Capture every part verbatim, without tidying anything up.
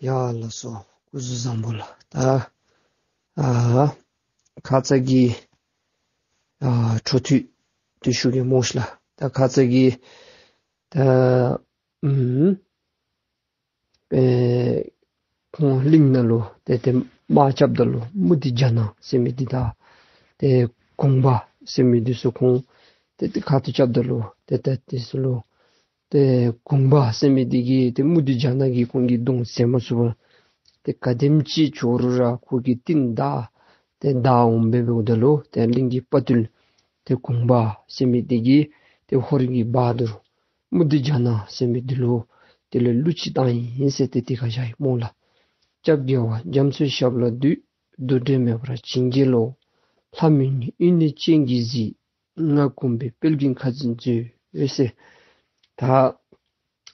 ཡ་ལགས་སོ། སྐུ་གཟུགས་བཟང་པོ་ལགས། ད་ཨ་ཁ་ཙ་གི་ཨ་འཕྲོ་མཐུད་དེ་ཞུ་གེ་སྨོ་ཤིག་ལགས། ད་ཁ་ཙ་གི་ད་ཨུམ་ཨེ་ཁོང་གླིང་ནང་ལུ་ཏེ་ཏེ་དམག་རྐྱབ་ད་ལུ་མུ་ཏིག་ཇ་ནག་ཟེར་མི་འདི་དང་ཏེ་གུང་པ་ཟེར་མི་འདི་ཚུ་ཁོང་ཏེ་ཏེ་ཁ་ཐུག་རྐྱབ་ད་ལུ་ཏེ་ཏེ་འདི་ཚུ་ལུ་ཏེ་གུང་པ་ཟེར་མི་འདི་གིས་ཏེ་མུ་ཏིག་ཇ་ནག་གིས་ཁོང་གི་གདོང་བཟེད་མ་ཚུགས་པར་ཏེ་ག་དེམ་ཅིག་བྱོག་རུང་ར་ཁོ་གི་རྟིང་བདའ་ཏེ་བདའ་འོང་སྦེ་འབདཝ་ད་ལུ་ཏེ་གླིང་གི་དཔའ་ཐུལ་ཏེ་གུང་པ་ཟེར་མི་འདི་གིས་ཏེ་ཧོར་གྱི་བ་དུར་མུ་ཏིག་ཇ་ནག་ཟེར་མི་འདི་ལུ་དེ་ལས་གླུ་ཅིག་བཏང་ཡི་ཟེར་ཏེ་དེ་ཁར་བཞག་ཡི་སྨོ་ལགས། སྐྱབས་རྒྱལ་བ་རྒྱ་མཚོའི་ཞབས་ལ་འདུད། འདུ་འབྲལ་མེད་པར་བྱིན་གྱིས་རློབས། ལྷ་མི་ནུས་དབྱིངས་ནས་སྤྱན་གྱིས་གཟིགས། ང་གུང་པའི་དཔལ་གྱི་ཁ་འཛིན་མཛོད་ཟེར། ད་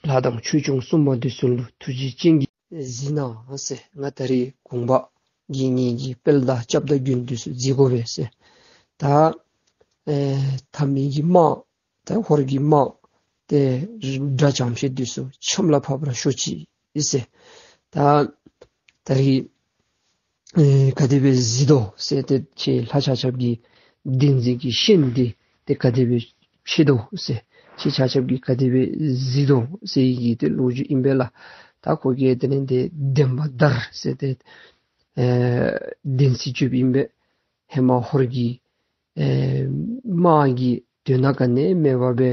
ལྷ་དང་ཆོས་སྐྱོང་སྲུང་མ་འདི་ཚུ་ལུ་ཐུགས་རྗེའི་སྤྱན་གྱིས་གཟིགས་གནང་ཟེར། ང་ད་རིས་གུང་པ་གིས་ངེ་གི་དཔལ་དང་སྐྱབས་དང་མགོན་འདི་ཚུ་གཟིགས་དགོ་པས་ཟེར། ད་ཨེ་མཐའ་མི་གི་དམག་ད་ཧོར་གྱི་དམག་ཏེ་དགྲ་ཇག་ཤི་འདི་ཚུ་ཆམ་ལ་ཕབ་པར་ཤོག་ཅིག་ཟེར། ད་ད་རིས་ཨེ་ག་དེ་སྦེ་གཟིགས་དོ་ཟེར་ཏེ་ཁྱེད་ལྷ་ཆ་ཁྱབ་ཀྱི་བདེན་འཛིན་གྱི་ཤན་འདི་ཏེ་ག་དེ་སྦེ་ཕྱེ་དོ་ཟེར། ཁྱེད་ཆ་ཁྱབ་ཀྱིས་ག་དེ་སྦེ་གཟིགས་དོ་ཟེར་ཡི་གི་ཏེ་ལོ་རྒྱུས་ཨིན་པས་ལགས། ད་ཁོ་གིས་དེ་ལས་ཏེ་བདེན་པ་བདར་ཟེར་ཏེ་ཨེ་བདེན་ཚིག་བརྗོདཔ་ཨིན་པས། ཧེ་མ་ཧོར་གྱི་ཨེ་དམག་གི་དོན་དག་ག་ནི་མེད་པར་སྦེ་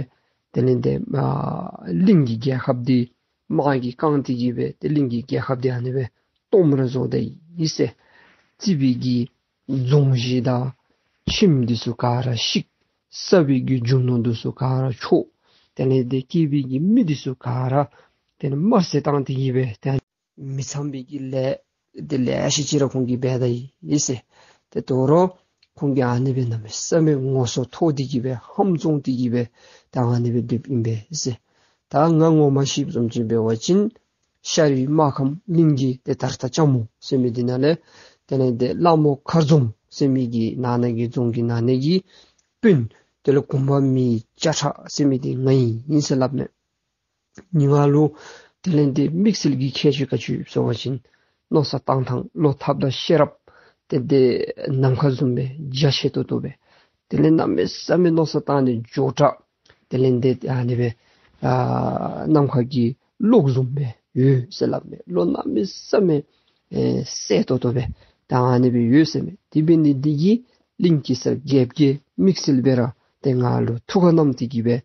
དེ་ལས་ཏེ་ཨ་གླིང་གི་རྒྱལ་ཁབ་འདི་དམག་གིས་བཀང་སྟེ་གི་སྦེ་ཏེ་གླིང་གི་རྒྱལ་ཁབ་འདི་ཨ་ནི་སྦེ་སྟོངམ་ར་བཟོ་ད་ཡི་ཟེར། རྩིག་པའི་གི་རྫོང་གཞི་དང་ཁྱིམ་འདི་ཚུ་ག་ར་བཤིག། ས་པའི་གི་རྒྱུ་ནོར་འདི་ཚུ་ག་ར་འཕྱོག། དེ་ལས་ཏེ་སྐྱེས་པའི་གི་མི་འདི་ཚུ་ག་ར་དེ་ལས་དམར་བསད་བཏང་སྟེ་གི་སྦེ་ཏེ་མི་ཚངས་པའི་གི་ལས་དེ་ལེ་ཤ་ཅིག་ར་ཁོང་གིས་འབད་ད་ཡི་ཟེར། ཏེ་དོ་རུང་ཁོང་གིས་ཨ་ནི་སྦེ་གནམ་མེད་ས་མེད་ངོ་སོ་མཐོ་སྟེ་གི་སྦེ་ཧམ་བཙོང་སྟེ་གི་སྦེ་ད་ཨ་ནི་སྦེ་སྡོདཔ་ཨིན་པས་ཟེར། ད་ང་ངོ་མ་ཤེསཔ་བཟུམ་ཅིག་འབད་བ་ཅིན་ཤར་བའི་དམག་ཁམས་གླིང་གི་ཏེ་དར་ཐག་ལྕམ་མོ་ཟེར་མི་འདི་ནང་ལས་དེ་ལས་ཏེ་ལྷ་མོ་མཁར་འཛོམས་ཟེར་མི་གི་ནང་ན་གི་རྫོང་གི་ནང་ན་གི་དཔོན་དེ་ལས་གུང་པ་མི་སྐྱ་ཁྲ་ཟེར་མི་འདི་ང་ཨིན་ཟེར་སླབ་མས། ཉེ་ང་ལུ་དེ་ལས་ཏེ་དམིགས་བསལ་གྱི་ཁྱད་ཆོས་ག་ཅི་ཡོད་ཟེར་བ་ཅིན་མནོ་བསམ་བཏང་ཐངས་བློ་ཐབས་དང་ཤེས་རབ་ཏེ་ཏེ་ནམ་མཁའ་བཟུམ་སྦེ་རྒྱ་ཆེ་ཏོག་ཏོ་སྦེ། དེ་ལས་གནམ་མེད་ས་མེད་མནོ་བསམ་བཏང་ནི་མགྱོགས་དྲགས། དེ་ལས་ཏེ་ཨ་ནི་སྦེ་ཨ་ནམ་མཁའ་གི་གློག་བཟུམ་སྦེ་ཡོད་ཟེར་སླབ་མས། བློ་གནམ་མེད་ས་མེད་ཨེ་གསལ་ཏོག་ཏོ་སྦེ་ད་ཨ་ནི་སྦེ་ཡོད་ཟེར་མས། དེ་འབད་ནི་འདི་གིས་གླིང་གེ་སར་རྒྱལཔོ་གིས་དམིགས་བསལ་སྦེ་ར་ཏེ་ང་ལུ་ཐུགས་ཁར་བསྣམས་ཏེ་གི་སྦེ་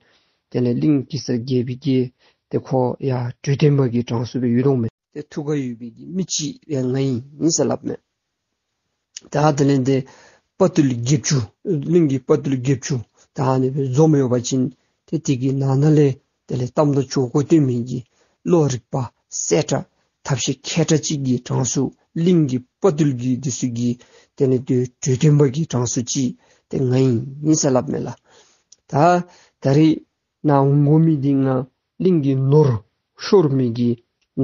དེ་ལས་གླིང་གེ་སར་རྒྱལཔོ་གིས་ཏེ་ཁོ་ཡར་གྲོས་སྟོན་པ་གི་གྲངས་སུ་སྦེ་ཡོད་དོ་མས། ཏེ་ཐུགས་ཁར་ཡོད་པའི་གི་མི་ཅིག་ཡང་ང་ཨིན་ཟེར་སླབ་མས། ད་དེ་ལས་ཏེ་དཔའ་བརྟུལ་བརྒྱད་ཅུ་གླིང་གི་དཔའ་བརྟུལ་བརྒྱད་ཅུ་ད་ཨ་ནི་སྦེ་འཛོམས་ཡོད་པ་ཅིན་ཏེ་དེ་གི་ནང་ན་ལས་དེ་ལས་གཏམ་དང་ཆོས་གོ་སྟོན་མི་གི་བློ་རིག་པ་གསལ་དྲགས་ཐབས་ཤེས་མཁས་དྲགས་ཅིག་གི་གྲངས་སུ་གླིང་གི་དཔའ་བརྟུལ་གྱི་འདི་ཚུ་གི་དེ་ལས་ཏེ་གྲོས་སྟོན་པ་གི་གྲངས་སུ་ཅིག་ཏེ་ང་ཨིན་ཟེར་སླབ་མས་ལགས། ད་ད་རིས་ནཱ་འོང་དགོ་མི་འདི་ང་གླིང་གི་ནོར་ཤོར་མི་གི་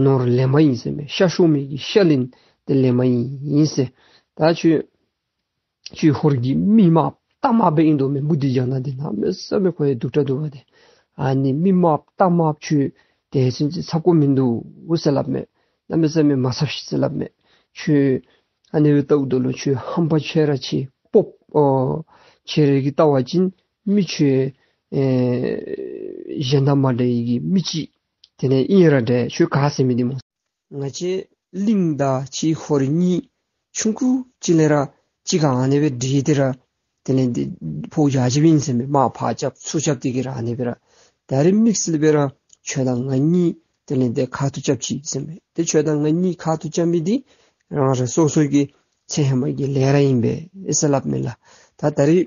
ནོར་ལེན་པ་ཨིན་ཟེར་མས། ཤ་ཤོར་མི་གི་ཤ་ལན་དེ་ལེན་པ་ཨིན་ཟེར། ད་ཁྱོད་ཁྱོད་ཧོར་གྱི་མི་དམརཔོ་རྟ་དམརཔོ་སྦེ་ཨིན་དོ་མས། མུ་སྟེགས་ལྗང་ནག་འདི་གནམ་མེད་ས་མེད་ཁོ་ཡང་སྡུག་དྲགས་འདུག་པ་ཏེ། ཨ་ནི་མི་དམརཔོ་རྟ་དམརཔོ་ཁྱོད་དེ་ཚུན་ཚོད་འཚབ་དགོཔ་མིན་འདུག་ཟེར་སླབ་མས། གནམ་མེད་ས་མེད་མ་འཚབ་ཤིག་ཟེར་སླབ་མས། ཁྱོད་ཨ་ནི་སྦེ་བལྟཝ་ད་ལུ་ཁྱོད་ཧམ་པ་ཆེ་ར་ཆེ་སྤོབས་ཨོ་ཆེ་རེ་གི་བལྟ་བ་ཅིན་མི་ཁྱོད་ཨེ་གཞན་དང་མ་འདྲ་བའི་གི་མི་ཅིག་དེ་ལས་ཨིན་ར་འདྲ། ཁྱོད་ག་ཟེར་མི་འདི་སྨོ། ང་བཅས་གླིང་དང་ཁྱེད་ཧོར་གཉིས་ཆུང་ཀུ་ཅིག་ལས་ར་གཅིག་ཁར་ཨ་ནི་སྦེ་འདྲེས་ཏེ་ར་དེ་ལས་ཏེ་ཕོཝ་རྒྱ་ཆེཝ་ཨིན་ཟེར་མས། དམག་ཕར་རྐྱབ་ཚུར་རྐྱབ་སྟེ་གི་ར་ཨ་ནི་སྦེ་ར། ད་རིས་དམིགས་བསལ་སྦེ་ར་ཁྱོད་དང་ང་གཉིས་དེ་ལས་ཏེ་ཁ་ཐུག་རྐྱབ་ཅི་ཟེར་མས། ཏེ་ཁྱོད་དང་ང་གཉིས་ཁ་ཐུག་རྐྱབ་མི་འདི་རང་རང་སོ་སོ་གི་ཚེ་ཧེ་མ་གི་ལས་ར་ཨིན་པས་ཟེར་སླབ་མས་ལགས། ད་ད་རིས་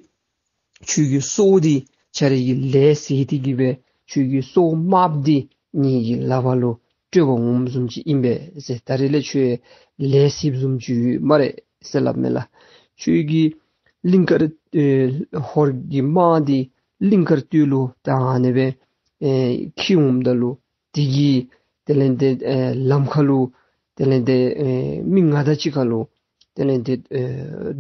ཁྱོད་ཀྱི་སྲོག་འདི་ཁྱོད་རའི་གི་ལས་བསད་དེ་གི་སྦེ་ཁྱོད་ཀྱི་སྲོག་དམརཔོ་འདི་ངེ་གི་ལག་པར་ལུ་སྤྲོད་པར་འོངམ་བཟུམ་ཅིག་ཨིན་པས་ཟེར། ད་རིས་ལས་ཁྱོད་ལས་བསདཔ་བཟུམ་ཅིག་ཡོད་སྨ་རེ་ཟེར་སླབ་མས་ལགས། ཁྱོད་ཀྱི་གླིང་དཀར་ཨེ་ཧོར་གྱི་དམག་འདི་གླིང་དཀར་སྟོད་ལུ་ད་ཨ་ནི་སྦེ་ཨེ་འཁྱིད་འོངམ་ད་ལུ་དེ་གི་དེ་ལས་ཏེ་ཨེ་ལམ་ཁར་ལུ་དེ་ལས་ཏེ་ཨེ་མི་ང་དང་གཅིག་ཁར་ལུ་དེ་ལས་ཏེ་ཨེ་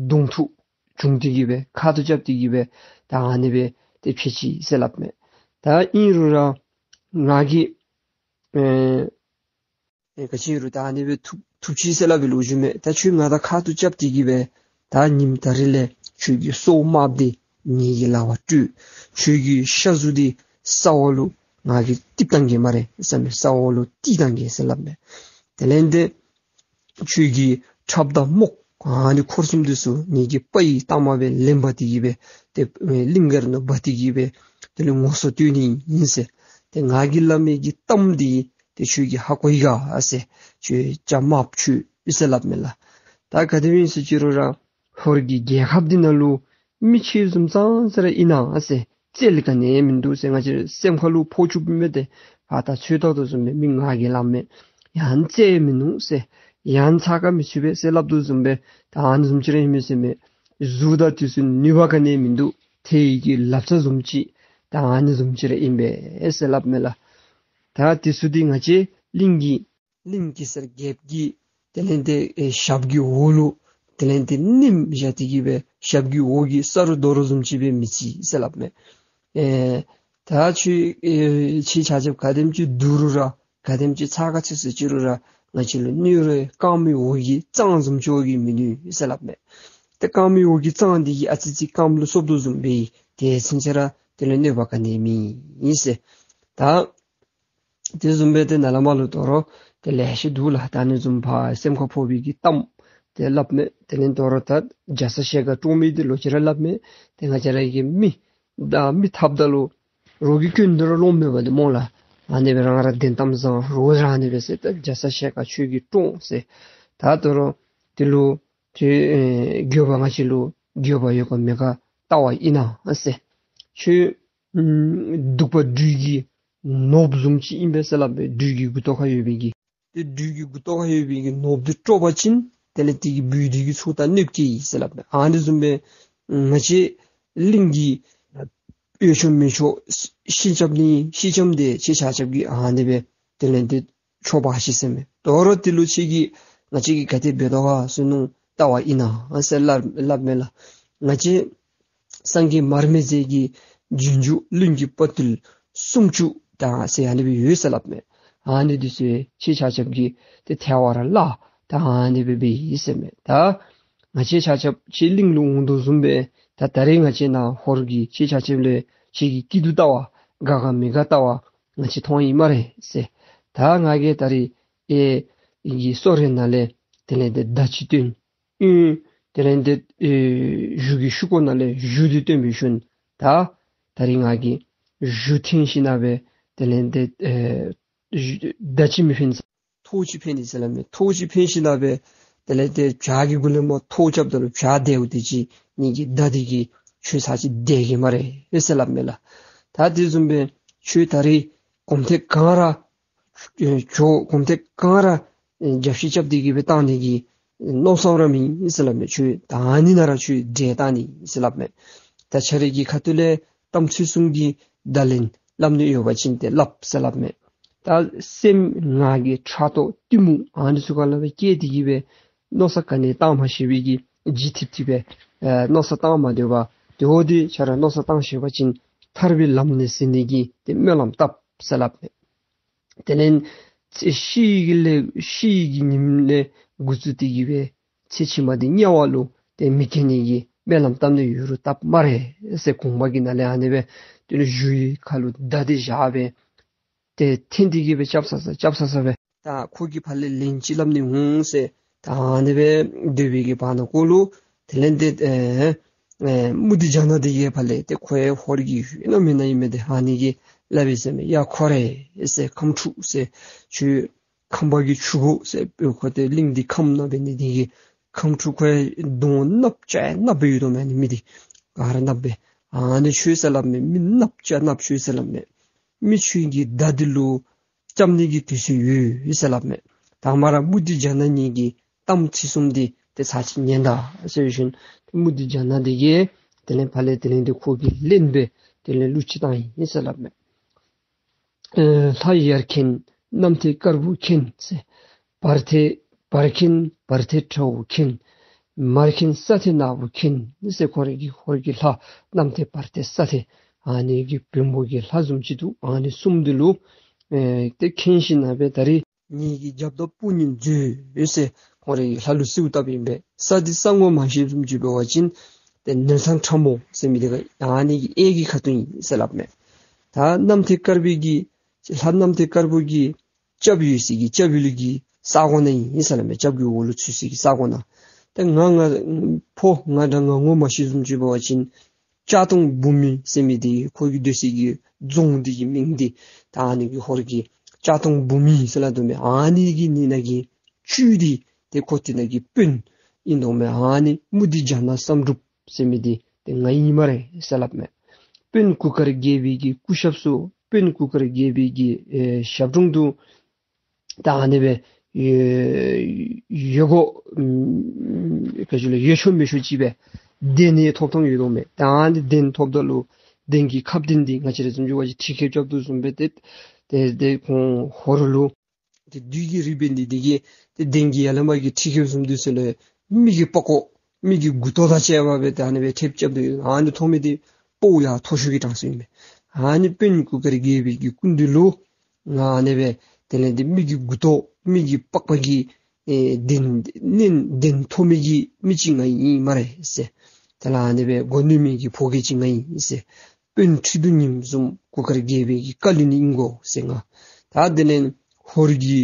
གདོང་ཐུག་བྱུང་སྟེ་གི་སྦེ་ཁ་ཐུག་རྐྱབ་སྟེ་གི་སྦེ་ད་ཨ་ནི་སྦེ་ཏེ་ཕྱད་ཅི་ཟེར་སླབ་མས། ད་ཨིན་རུང་ར་ང་གིས་ཨེ་ ཨེ་ག་ཅི་རུང་ད་ཨ་ནི་སྦེ་ཐུབ་ཐུབ་ཅི་ཟེར་སླབ་པའི་ལོ་རྒྱུས་མས། ད་ཁྱོད་ང་དང་ཁ་ཐུག་རྐྱབ་སྟེ་གི་སྦེ་ད་ཉིནམ་ད་རིས་ལས་ཁྱོད་ཀྱི་སྲོག་དམརཔ་འདི་ངེ་གི་ལག་པར་སྤྲོད། ཁྱོད་ཀྱི་ཤ་གཟུགས་འདི་ས་འོག་ལུ་ང་གིས་བཏིབ་བཏང་གེ་སྨ་རེ་ཟེར་མས། ས་འོག་ལུ་བཏིབ་བཏང་གེ་ཟེར་སླབ་མས། དེ་ལས་ཏེ་ཁྱོད་ཀྱི་ཁྲབ་དང་རྨོག་ཨ་ནི་འཁོར་གསུམ་འདི་ཚུ་ངེ་གི་པའི་གཏའ་མ་སྦེ་ལེན་འབག་སྟེ་གི་སྦེ་ཏེ་གླིང་ག་ར་ནང་འབག་སྟེ་གི་སྦེ་དེ་ལས་ངོ་སོ་བསྟོད་ནི་ཨིན་ཟེར། ཏེ་ང་གིས་སླབ་མི་གི་གཏམ་འདི་ཏེ་ཁྱོད་ཀྱིས་ཧ་གོ་ཡི་ག་ཟེར། ཁྱོད་བྱ་དམརཔོ་ཁྱོད་ཨིན་ཟེར་སླབ་མས་ལགས། ད་ག་དེ་སྦེ་ཨིན་ཟེར་ཅི་རུང་ར་ཧོར་གྱི་རྒྱལ་ཁབ་འདི་ནང་ལུ་མི་ཁྱོད་བཟུམ་ཙང་ཙ་ར་ཨིན་ན་ཟེར། རྩལ་ག་ནི་མིན་འདུག་ཟེར། ང་བཅས་སེམས་ཁ་ལུ་ཕོག་བཅུགཔ་མས། ཏེ་ཨ་ད་ཚུར་བལྟ་དོ་བཟུམ་སྦེ་མི་ང་གིས་སླབ་མས། ཡང་རྩལ་མིན་ནུག་ཟེར། ཡང་ཚ་ག་མི་ཚུད་པས་ཟེར་སླབ་དོ་བཟུམ་སྦེ་ད་ཨ་ནི་བཟུམ་ཅིག་ར་ཨིན་མས་ཟེར་མས། གཟུགས་དང་དེ་ཚུ་ནུས་པ་ག་ནི་མིན་འདུག། ཐེ་ཡི་གི་ལབ་རྩ་བཟུམ་ཅིག་ད་ཨ་ནི་བཟུམ་ཅིག་ར་ཨིན་པས་ཟེར་སླབ་མས་ལགས། ད་དེ་ཚུ་འདི་ང་བཅས་གླིང་གི་གླིང་གེ་སར་རྒྱལཔོ་གི་དེ་ལས་ཏེ་ཨེ་ཞབས་ཀྱི་འོག་ལུ་དེ་ལས་ཏེ་ནེམ་བཞག་སྟེ་གི་སྦེ་ཞབས་ཀྱི་འོག་གི་ས་རུ་རྡོ་རུ་བཟུམ་ཅིག་སྦེ་མི་བརྩི་ཟེར་སླབ་མས། ཨེ་ད་ཁྱོད་ཨེ་ཁྱེད་ཆ་ཁྱབ་ག་དེམ་ཅིག་སྡུག་རུང་ར་ག་དེམ་ཅིག་ཚ་ག་ཚུད་སོ་ཅི་རུང་ར་ང་བཅས་ལུ་གནོད་རུང་རྐངམ་གི་འོག་གི་རྩང་བཟུམ་ཅིག་གིས་མི་གནོད་ཟེར་སླབ་མས། ཏེ་རྐངམ་གི་འོག་གི་རྩང་འདི་གིས་ཨ་ཙི་ཅིག་རྐངམ་ལུ་སོབ་དོ་བཟུམ་སྦེ་དེ་ཚུན་ཚོད་ར་དེ་ལུ་གནོད་པ་ག་ནི་མེད་ཟེར། ད་དེ་བཟུམ་སྦེ་ཏེ་ནཱ་ལས་མར་ལུ་དོ་རུང་ཏེ་ལེ་ཤ་འདུག་ལགས། ད་ཨ་ནི་བཟུམ་ཕར་སེམས་ཁར་ཕོག་པའི་གི་གཏམ་ཏེ་སླབ་མས། དེ་ལས་དོ་རུང་ད་རྒྱ་ཚ་ཞལ་དཀར་བཀྲོངས་མི་འདི་ལོག་ཅི་ར་སླབ་མས། ཏེ་ང་བཅས་ར་གི་མི་ད་མི་འཐབ་ད་ལུ་རོགས་ཀྱི་སྐྱོན་འདི་ར་སློང་མེད་པ་འདི་སྨོ་ལགས། ཨ་ནི་སྦེ་རང་ར་བདེན་གཏམ་བཟང་རོགས་ར་ཨ་ནི་སྦེ་ཟེར། ད་རྒྱ་ཚ་ཞལ་དཀར་ཁྱོད་ཀྱིས་བཀྲོངས་ཟེར། ད་དོ་རུང་དེ་ལུ་ཏེ་ཨེ་འགྱོད་པ་ང་བཅས་ལུ་འགྱོད་པ་ཡོད་ག་མེད་ག་བལྟ་བ་ཨིན་ན་ཟེར། ཁྱོད་ཨམ་གདུག་པ་སྦྲུལ་གྱི་ནོར་བུ་བཟུམ་ཅིག་ཨིན་པས་ཟེར་སླབ་མས། སྦྲུལ་གྱི་མགུ་ཏོ་ཁར་ཡོད་པའི་གི་ཏེ་སྦྲུལ་གྱི་མགུ་ཏོ་ཁར་ཡོད་པའི་གི་ནོར་བུ་འདི་དཀྲོག་པ་ཅིན་དེ་ལས་དེ་གིས་སྦྲུལ་འདི་གི་ཚུར་ད་གནོདཔ་བཀལ་ཡི་ཟེར་སླབ་མས། ཨ་ནི་བཟུམ་སྦེ་ང་བཅས་གླིང་གི་ཡོད་ཆོག་མེད་ཆོག་ཤི་རྐྱབ་ནི་ཤི་རྐྱབ་འདི་ཁྱེད་ཆ་ཁྱབ་ཀྱིས་ཨ་ནི་སྦེ་དེ་ལས་དེ་ཆོག་པ་ཤེས་ཟེར་མས། དོ་རུང་དེ་ལུ་ཁྱེད་ཀྱིས་ང་བཅས་ཀྱིས་ག་དེ་འབད་དོ་ག་ཟེར་མནོ་བལྟ་བ་ཨིན་ན་ཟེར་སླབ་སླབ་མས་ལགས། ང་བཅས་སངས་རྒྱས་མར་མེ་མཛད་ཀྱི་རྗེས་འཇུག་གླིང་གི་དཔའ་བརྟུལ་སུམ་ཅུ་དང་ཟེར་ཨ་ནི་སྦེ་ཡོད་ཟེར་སླབ་མས། ཨ་ནི་འདི་ཚུ་ཁྱེད་ཆ་ཁྱབ་ཀྱིས་ཏེ་ཐལ་བར་བརླག་ད་ཨ་ནི་སྦེ་འབད་ཡི་ཟེར་མས། ད་ང་བཅས་ཆ་ཁྱབ་ཁྱེད་གླིང་ལུ་འོང་དོ་བཟུམ་སྦེ་ད་ད་རེས་ང་བཅས་ནཱ་ཧོར་གྱིས་ཁྱེད་ཆ་ཁྱབ་ལས་ཁྱེད་ཀྱི་སྐྱིད་སྡུག་བལྟ་བ་དགའ་ག་མི་དགའ་བལྟ་བ་ང་བཅས་མཐོང་ཡི་སྨ་རེ་ཟེར། ད་ང་གིས་ད་རེས་ཨེ་ཨིན་གྱི་སོ་རེ་ནང་ལས་དེ་ལས་དེ་མདའ་ཅིག་བཏོན། ཨིན། དེ་ལས་དེ་ཨེ་གཞུ་གི་ཤུབས་ཀོ་ནང་ལས་གཞུ་འདི་བཏོན་པའི་ཤུལ་ད་ད་རེས་ང་གིས་གཞུ་འཐེན་ཞིནམ་ལས་དེ་ལས་དེ་ཨེ་གཞུ་མདའ་ཅིག་མི་འཕེན་ས་ཐོག་ཅིག་འཕེན་ནི་ཟེར་སླབ་མས། ཐོག་ཅིག་འཕེན་ཞིནམ་ལས་དེ་ལས་དེ་བྱག་གི་གུ་ལས་མར་ཐོག་རྐྱབ་ད་ལུ་བྱག་དེ་བ་དེ་ཅིག་ངེ་གི་མདའ་འདི་གིས་ཁྱོད་ཚར་ཅིག་བདས་གེ་སྨ་རེ་ཟེར་སླབ་མས་ལགས། ད་དེ་བཟུམ་སྦེ་ཁྱོད་ད་རེས་གོམ་ཐེངས་གང་ར་ཨེ་ཁྱོད་གོམ་ཐེངས་གང་ར་ཨེ་རྒྱབ་བཤིག་རྐྱབ་སྟེ་གི་སྦེ་བཏང་ནི་གི་མནོ་བསམ་ར་མེད་ཟེར་སླབ་མས། ཁྱོད་ད་ཨ་ནི་ནང་ར་ཁྱོད་བསྒྲལ་བཏང་ནི་ཟེར་སླབ་མས། ད་ཁྱོད་རའི་གི་ཁ་ཐུག་ལས་གཏམ་ཚིག་གསུམ་གྱི་བརྡ་ལན་སླབ་ནི་ཡོད་པ་ཅིན་ཏེ་སླབ་ཟེར་སླབ་མས། ད་སེམས་ང་གི་ཕྲག་དོག་གཏི་མུག་ཨ་ནི་ཚུ་ག་ལས་སྦེ་སྐྱེས་ཏེ་གི་སྦེ་མནོ་བསམ་ག་ནི་བཏང་མ་ཤེས་པའི་གི་ལྗིད་ཐིབ་ཐིབ་སྦེ་ཨེ་མནོ་བསམ་བཏང་མ་སྡོད་པར་དེ་འོ་དེ་ཁྱོད་ར་མནོ་བསམ་བཏང་ཤེས་པ་ཅིན་ཐར་པའི་ལམ་ནས་ཟིན་ནི་གི་ཏེ་སྨོན་ལམ་བཏབ་ཟེར་སླབ་མས། དེ་ལས་ཚེ་ཤི་གི་ལས་ཤི་གི་ཉིནམ་ལས་འགོ་བཙུགས་ཏེ་གི་སྦེ་ཚེ་ཕྱི་མ་འདི་དམྱལ་བ་ལུ་ཏེ་མི་སྐྱེ་ནི་གི་སྨོན་ལམ་བཏབ་ནི་ཡོད་རུང་བཏབ་སྨ་རེ་ཟེར་དགོངས་པ་གི་ནང་ལས་ཨ་ནི་སྦེ་དེ་ལས་གཞུའི་ཁ་ལུ་མདའ་འདི་བཞག་སྦེ་ཏེ་འཐེན་ཏེ་གི་སྦེ་རྐྱབ་ས་ས་རྐྱབ་ས་ས་སྦེ་ད་ཁོ་གིས་ཕར་ལས་ལན་ཅིག་སླབ་ནི་འོང་ཟེར་ད་ཨ་ནི་སྦེ་སྡོད་པའི་གི་བར་ན་ཀོ་ལུ་དེ་ལས་དེ་ཨེ་ཨེ་མུ་སྟེགས་ཇ་ནག་འདི་གིས་ཕར་ལས་ཏེ་ཁོ་ཡང་ཧོར་གྱི་ཡུལ་ན་མེན་ན་ཨིན་མས། ཏེ་ཨ་ནི་གིས་སླབ་ཡི་ཟེར་མས། ཡ་ཁོ་རེ་ཟེར་ཁམས་ཕྲུག་ཟེར་ཁྱོད་ཁམས་པ་གི་ཕྲུ་གུ་ཟེར་ཁོ་ཏེ་གླིང་འདི་ཁམས་ནང་འབད་ནི་དེ་གིས་ཁམས་ཕྲུག་ཁོ་གདོང་གནགཔོ་ཅིག་གནགཔོ་སྦེ་ཡོད་དོ་མས། ཨ་ནི་མི་འདི་ག་ར་གནགཔོ་སྦེ། ཨ་ནི་ཁྱོད་ཟེར་སླབ་མས། མི་གནགཔོ་ཅིག་གནགཔོ་ཁྱོད་ཟེར་སླབ་མས། མི་ཁྱོད་ཀྱི་མདའ་འདི་ལུ་རྐྱབ་ནི་གི་དུས་ཚོད་ཡོད་ཡོད་ཟེར་སླབ་མས། དང་པ་ར་མུ་སྟེགས་ཇ་ནག་ངེ་གི་གཏམ་ཚིག་གསུམ་འདི་ཏེ་ཚར་ཅིག་ཉན་ད་ཟེར་ཞིནམ་མུ་སྟེགས་ཇ་ནག་འདི་གིས་དེ་ལས་ཕར་ལས་དེ་ལས་འདི་ཁོ་གི་ལན་སྦེ་དེ་ལས་གླུ་ཅིག་བཏང་ཡི་ཟེར་སླབ་མས། ཨེ་ལྷ་ཡར་མཁྱེན་གནམ་ཐེ་དཀར་པོ་མཁྱེན་ཟེར། བར་ཐེ་བར་མཁྱེན་བར་ཐེ་ཁྲ་བོ་མཁྱེན། མར་མཁྱེན་ས་ཐེ་ནག་པོ་མཁྱེན་ཟེར། ཁོ་རའི་གི་ཧོར་གྱི་ལྷ་གནམ་ཐེ་བར་ཐེ་ས་ཐེ་ཨ་ནི་གི་བེམ་པོ་གི་ལྷ་བཟུམ་ཅིག་འདུག། ཨ་ནི་གསུམ་འདི་ལུ་ཨེ་ཏེ་མཁྱེན་ཞིནམ་ལས་ད་རེས་ ངེ་གི་རྒྱབ་དང་དཔུང་གཉེན་མཛོད་ཟེར་ཁོང་རའི་ལྷ་ལུ་གསོལཝ་བཏབ་ཨིན་པས། ས་འདི་ས་ངོ་མ་ཤེས་བཟུམ་ཅིག་འབད་བ་ཅིན་ཏེ་ནེལ་ཐང་ཁྲ་མོ་ཟེར་མི་འདི་ག་ཨ་ནི་གི་གཡས་ཀྱི་ཁ་ཐུག་ཨིན་ཟེར་སླབ་མས། ད་གནམ་ཐེལ་དཀར་པོའི་གི་ལྷ་གནམ་ཐེལ་དཀར་པོ་གི་སྐྱབས་ཡོད་ས་གི་སྐྱབས་ཡུལ་གྱི་ས་གོ་ནང་ཨིན་ཟེར་སླབ་མས། སྐྱབས་ཀྱི་འོག་ལུ་ཚུད་ས་གི་ས་གོ་ནང་། ཏེ་ང་ང་ཕོ་ང་དང་ང་ངོ་མ་ཤེས་བཟུམ་ཅིག་འབད་བ་ཅིན་ལྕགས་དོང་བུ་མི་ཟེར་མི་འདི་ཁོ་གི་སྡོད་ས་གི་རྫོང་འདི་གི་མིང་འདི་ད་ཨ་ནི་གི་ཧོར་གྱི་ལྕགས་དོང་བུ་མི་ཟེར་སླབ་དོ་མས། ཨ་ནི་གི་ནི་ནང་གི་བཅུད་འདི་ཏེ་ཁོ་དེ་ནང་གི་དཔོན་ཨིན་དོ་མས། ཨ་ནི་མུ་ཏིག་ཇ་ནག་བསམ་གྲུབ་ཟེར་མི་འདི་ཏེ་ང་ཨིན་སྨ་རེ་ཟེར་སླབ་མས། དཔོན་གུར་དཀར་རྒྱལ་པོའི་གི་སྐུ་ཞབས་སུ་དཔོན་གུར་དཀར་རྒྱལ་པོའི་གི་ཨེ་ཞབས་དྲུང་དུ་ད་ཨ་ནི་སྦེ་ཡོད་ཡོད་གོ་ཨམ་ག་ཅི་ལོ་ཡོད་ཤོས་མེད་ཤོས་ཅིག་སྦེ་གདན་ཡང་ཐོབ་ཐངས་ཡོད་དོ་མས། ད་ཨ་ནི་གདན་ཐོབ་ད་ལུ་གདན་གྱི་ཁ་གདན་འདི་ང་བཅས་ར་བཟུམ་ཅིག་འབད་བ་ཅིན་ཁྲི་ཁེབས་རྐྱབ་དོ་བཟུམ་སྦེ་ཏེ་ཏེ་ཏེ་ཁོང་ཧོར་ལུ་ཏེ་བདུད་ཀྱི་རིགས་འབད་ནི་འདི་གིས་ཏེ་གདན་གྱི་ཡར་ལས་མར་གྱི་ཁྲི་ཁེབས་བཟུམ་འདི་ཚུ་ལུ་མི་གི་པགས་ཀོ་མི་གི་མགུ་ཏོ་དང་བཅས་པ་སྦེ་ཏེ་ཨ་ནི་སྦེ་ཁྲེབ་རྐྱབ་སྟེ་ཨ་ནི་མཐོང་མི་འདི་སྤོ་བོ་ཡང་མཐོ་ཤོས་ཀྱི་གྲངས་སུ་ཨིན་མས། ཨ་ནི་དཔོན་གུར་དཀར་རྒྱལ་པོའི་གི་སྐུ་མདུན་ལུ་ང་ཨ་ནི་སྦེ་དེ་ལས་ཏེ་མི་གི་མགུ་ཏོ་མི་གི་པགས་པ་གི་ཨེ་གདན་ནི་གདན་མཐོ་མི་གི་མི་ཅིག་ང་ཨིན་སྨ་རེ་ཟེར། དེ་ལས་ཨ་ནི་སྦེ་མགོ་གནོན་མི་གི་ཕོ་རྒྱས་ཅིག་ང་ཨིན་ཟེར། དཔོན་ཁྲི་གདུགས་ཉིམ་བཟུམ་གུར་དཀར་རྒྱལ་པོའི་གི་བཀའ་བློན་ཨིན་གོ་ཟེར་ང་། ད་དེ་ལས་ཧོར་གྱི་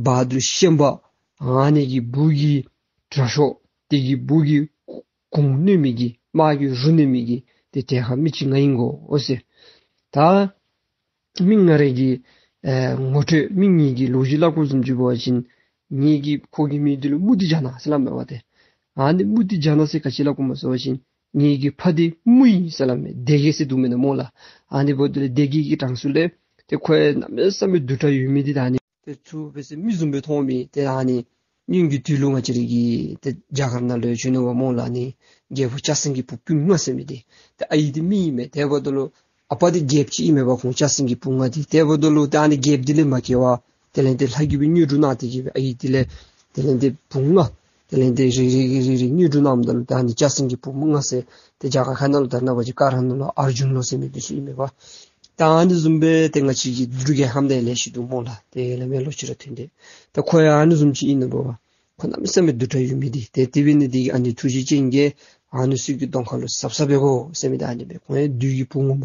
བ་དུར་ཤན་པ་ཨ་ནི་གི་བུ་གི་དྲག་ཤོས་དེ་གི་བུ་གི་གུང་གནོན་མི་གི་དམག་གི་རུ་གནོན་མི་གི་ཏེ་གྲལ་ཁར་མི་ཅིག་ང་ཨིན་གོ་ཟེར། ད་མི་ང་རའི་གི་ཨེ་ངོ་སྤྲོད་མི་ངེ་གི་ལོ་རྒྱུས་སླབ་དགོཔ་བཟུམ་ཅིག་འབད་བ་ཅིན་ངེ་གི་ཕོ་གི་མིང་འདི་ལུ་མུ་ཏིག་ཇ་ནག་ཟེར་སླབ་མས་པ་ཏེ། ཨ་ནི་མུ་ཏིག་ཇ་ནག་ཟེར་ག་ཅི་སླབ་དགོཔ་སྨོ་ཟེར་བ་ཅིན་ངེ་གི་ཕ་འདི་མུ་ཨིན་ཟེར་སླབ་མས། སྡེ་དགེ་ཟེར་འདུག་མེན་ན་སྨོ་ལགས། ཨ་ནི་འབདཝ་ད་ལུ་སྡེ་དགེ་གི་གྲངས་སུ་ལས་ཏེ་ཁོ་ཡང་གནམ་མེད་ས་མེད་གདུག་དྲགས་ཡོད་མི་འདི་ད་ཨ་ནི་ཏེ་ཚུར་འབད་ཟེར་མི་བཟུམ་སྦེ་མཐོང་མི་ཏེ་ཨ་ནི་སྔོན་གྱི་དུས་ལུ་ང་བཅས་རའི་གི་ཏེ་རྒྱ་གར་ནང་ལུ་བྱོན་ནུག་པ་སྨོ་ལགས། ཨ་ནི་རྒྱལ་པོ་ལྕགས་སེང་གེ་བུ་སྤུན་ལྔ་ཟེར་མི་འདི་ཏེ་ཨའི་འདི་མི་ཨིན་མས། དེ་འབདཝ་ད་ལུ་ཨ་པ་འདི་རྒྱལཔོ་ཅིག་ཨིན་མས་པ་ཁོང་ལྕགས་སེང་གེ་བུ་ལྔ་འདི། དེ་འབདཝ་ད་ལུ་ཏེ་ཨ་ནི་རྒྱལཔོ་འདི་ལས་མ་སྐྱེ་བར་དེ་ལས་ཏེ་ལྷ་གིས་སྦེ་དངོས་གྲུབ་གནང་སྟེ་གི་སྦེ་ཨའི་འདི་ལས་དེ་ལས་ཏེ་བུ་ལྔ་དེ་ལས་ཏེ་རེ་རེ་གིས་རེ་རེ་དངོས་གྲུབ་གནངམ་ད་ལུ་ད་ཨ་ནི་ལྕགས་སེང་གེ་བུ་ལྔ་ཟེར་ཏེ་རྒྱ་གར་ཁ་ནང་ལུ་ད་ནངས་པ་ཅིག་ཀ་ར་ནང་ལུ་ཨར་ཇུན་ལོ་ཟེར་མི་འདི་ཚུ་ཨིན་མས་པ། ད་ཨ་ནི་བཟུམ་སྦེ་ཏེ་ང་བཅས་ཀྱི་འབྲུག་རྒྱལ་ཧམ་ད་ཡང་ལེ་ཤ་འདུག་སྨོ་ལགས། ཏེ་ལས་མེད་ལོ་ཅིག་ར་ཐོན་ཏེ། ད་ཁོ་ཡང་ཨ་ནི་བཟུམ་ཅིག་ཨིན་ནུག་པ། ཁོ་གནམ་མེད་ས་མེད་གདུག་དྲགས་ཡོད་མི་འདི་ཏེ་དེ་འབད་ནི་འདི་གིས་ཨ་ནི་ཐུགས་རྗེ་ཅན་གྱིས་ཨ་ནི་ཚུ་གི་གདོང་ཁ་ལུ་གཟབ་གཟབ་འབད་དགོ་ཟེར་མི་འདི་ཨ་ནི་སྦེ་ཁོང་ཡང་བདུད་ཀྱི་བུ་ངོ་མ་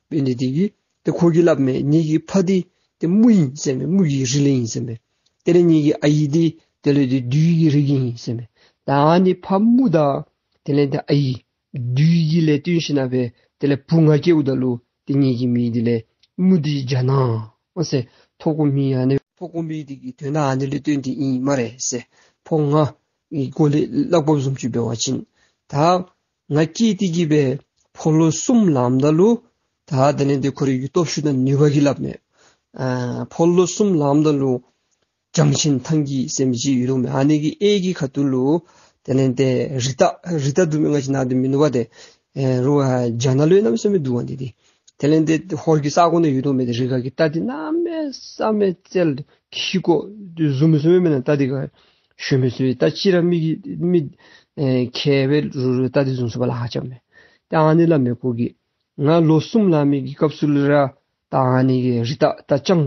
འབད་ནི་འདི་གིས་ཏེ་ཁོ་གིས་སླབ་མས། ངེ་གི་ཕ་འདི་ཏེ་མུ་ཨིན་ཟེར་མས། མུ་གི་རིགས་ལས་ཨིན་ཟེར་མས། དེ་ལས་ངེ་གི་ཨའི་འདི་དེ་ལས་ཏེ་བདུད་ཀྱི་རིགས་ཨིན་ཟེར་མས། ད་ཨ་ནི་ཕ་མུ་དང་དེ་ལས་ཏེ་ཨའི་བདུད་ཀྱི་ལས་བརྟེན་ཞིན་ན་སྦེ་དེ་ལས་བུ་ང་སྐྱེཝ་ད་ལུ་ཏེ་ངེ་གི་མིང་འདི་ལས་མུ་ཏིག་ཇ་ནག་ཟེར་ཐོབ་དགོ་མི་ཨ་ནི་ཐོབ་དགོ་མི་འདི་གི་དོན་ཨ་ནི་ལས་བརྟེན་ཏེ་ཨིན་སྨ་རེ་ཟེར། ཕོ་ང་གི་སྐོར་ལས་སླབ་དགོཔ་བཟུམ་ཅིག་འབད་བ་ཅིན་ད་ང་སྐྱེས་ཏེ་གི་སྦེ་ཕོ་ལོ་གསུམ་ལངམ་ད་ལུ་ད་དེ་ལས་ཏེ་ཁོ་རའི་གི་སྟོབས་ཤུགས་དང་ནུས་པ་གིས་སླབ་མས། ཨ་ཕོ་ལོ་གསུམ་ལངམ་ད་ལུ་བྱང་ཆེན་ཐང་གི་ཟེར་མི་ཅིག་ཡོད་དོ་མས། ཨ་ནི་གི་གཡས་ཀྱི་ཁ་ཐུག་ལུ་དེ་ལས་ཏེ་རི་རྟ་རི་རྟ་འདུག་མེན་ན་ང་བཅས་ནང་འདི་མིན་འདུག་པ་ཏེ། ཨེ་རུང་ཨ་ཇ་ནག་ལུ་གནམ་མེད་ས་མེད་འདུག་པ་འདི་ཏེ། དེ་ལས་ཏེ་ཧོར་གྱི་ས་གོ་ནང་ཡོད་དོ་མས། ཏེ་རི་ཁ་གི་རྟ་འདི་གནམ་མེད་ས་མེད་རྩལ་ཁྱི་གོ་བཟུང་མི་ཚུགས་མས། མེན་ན་རྟ་འདི་ག་ཞོན་མི་ཚུགས། རྟ་གཅིག་ར་མི་གི་མི་ཨེ་ཁལ་སྦེ་རུ་རུ་རྟ་འདི་བཟུང་ཚུགས་པར་ལཱ་ཁག་རྐྱབ་མས། ཏེ་ཨ་ནི་སླབ་མས་ཁོ་གིས། ང་ལོ་གསུམ་ལང་མི་གི་སྐབས་སུ་ལུ་ར་ད་ཨ་ནི་གི་རི་རྟ་རྟ་རྐྱང་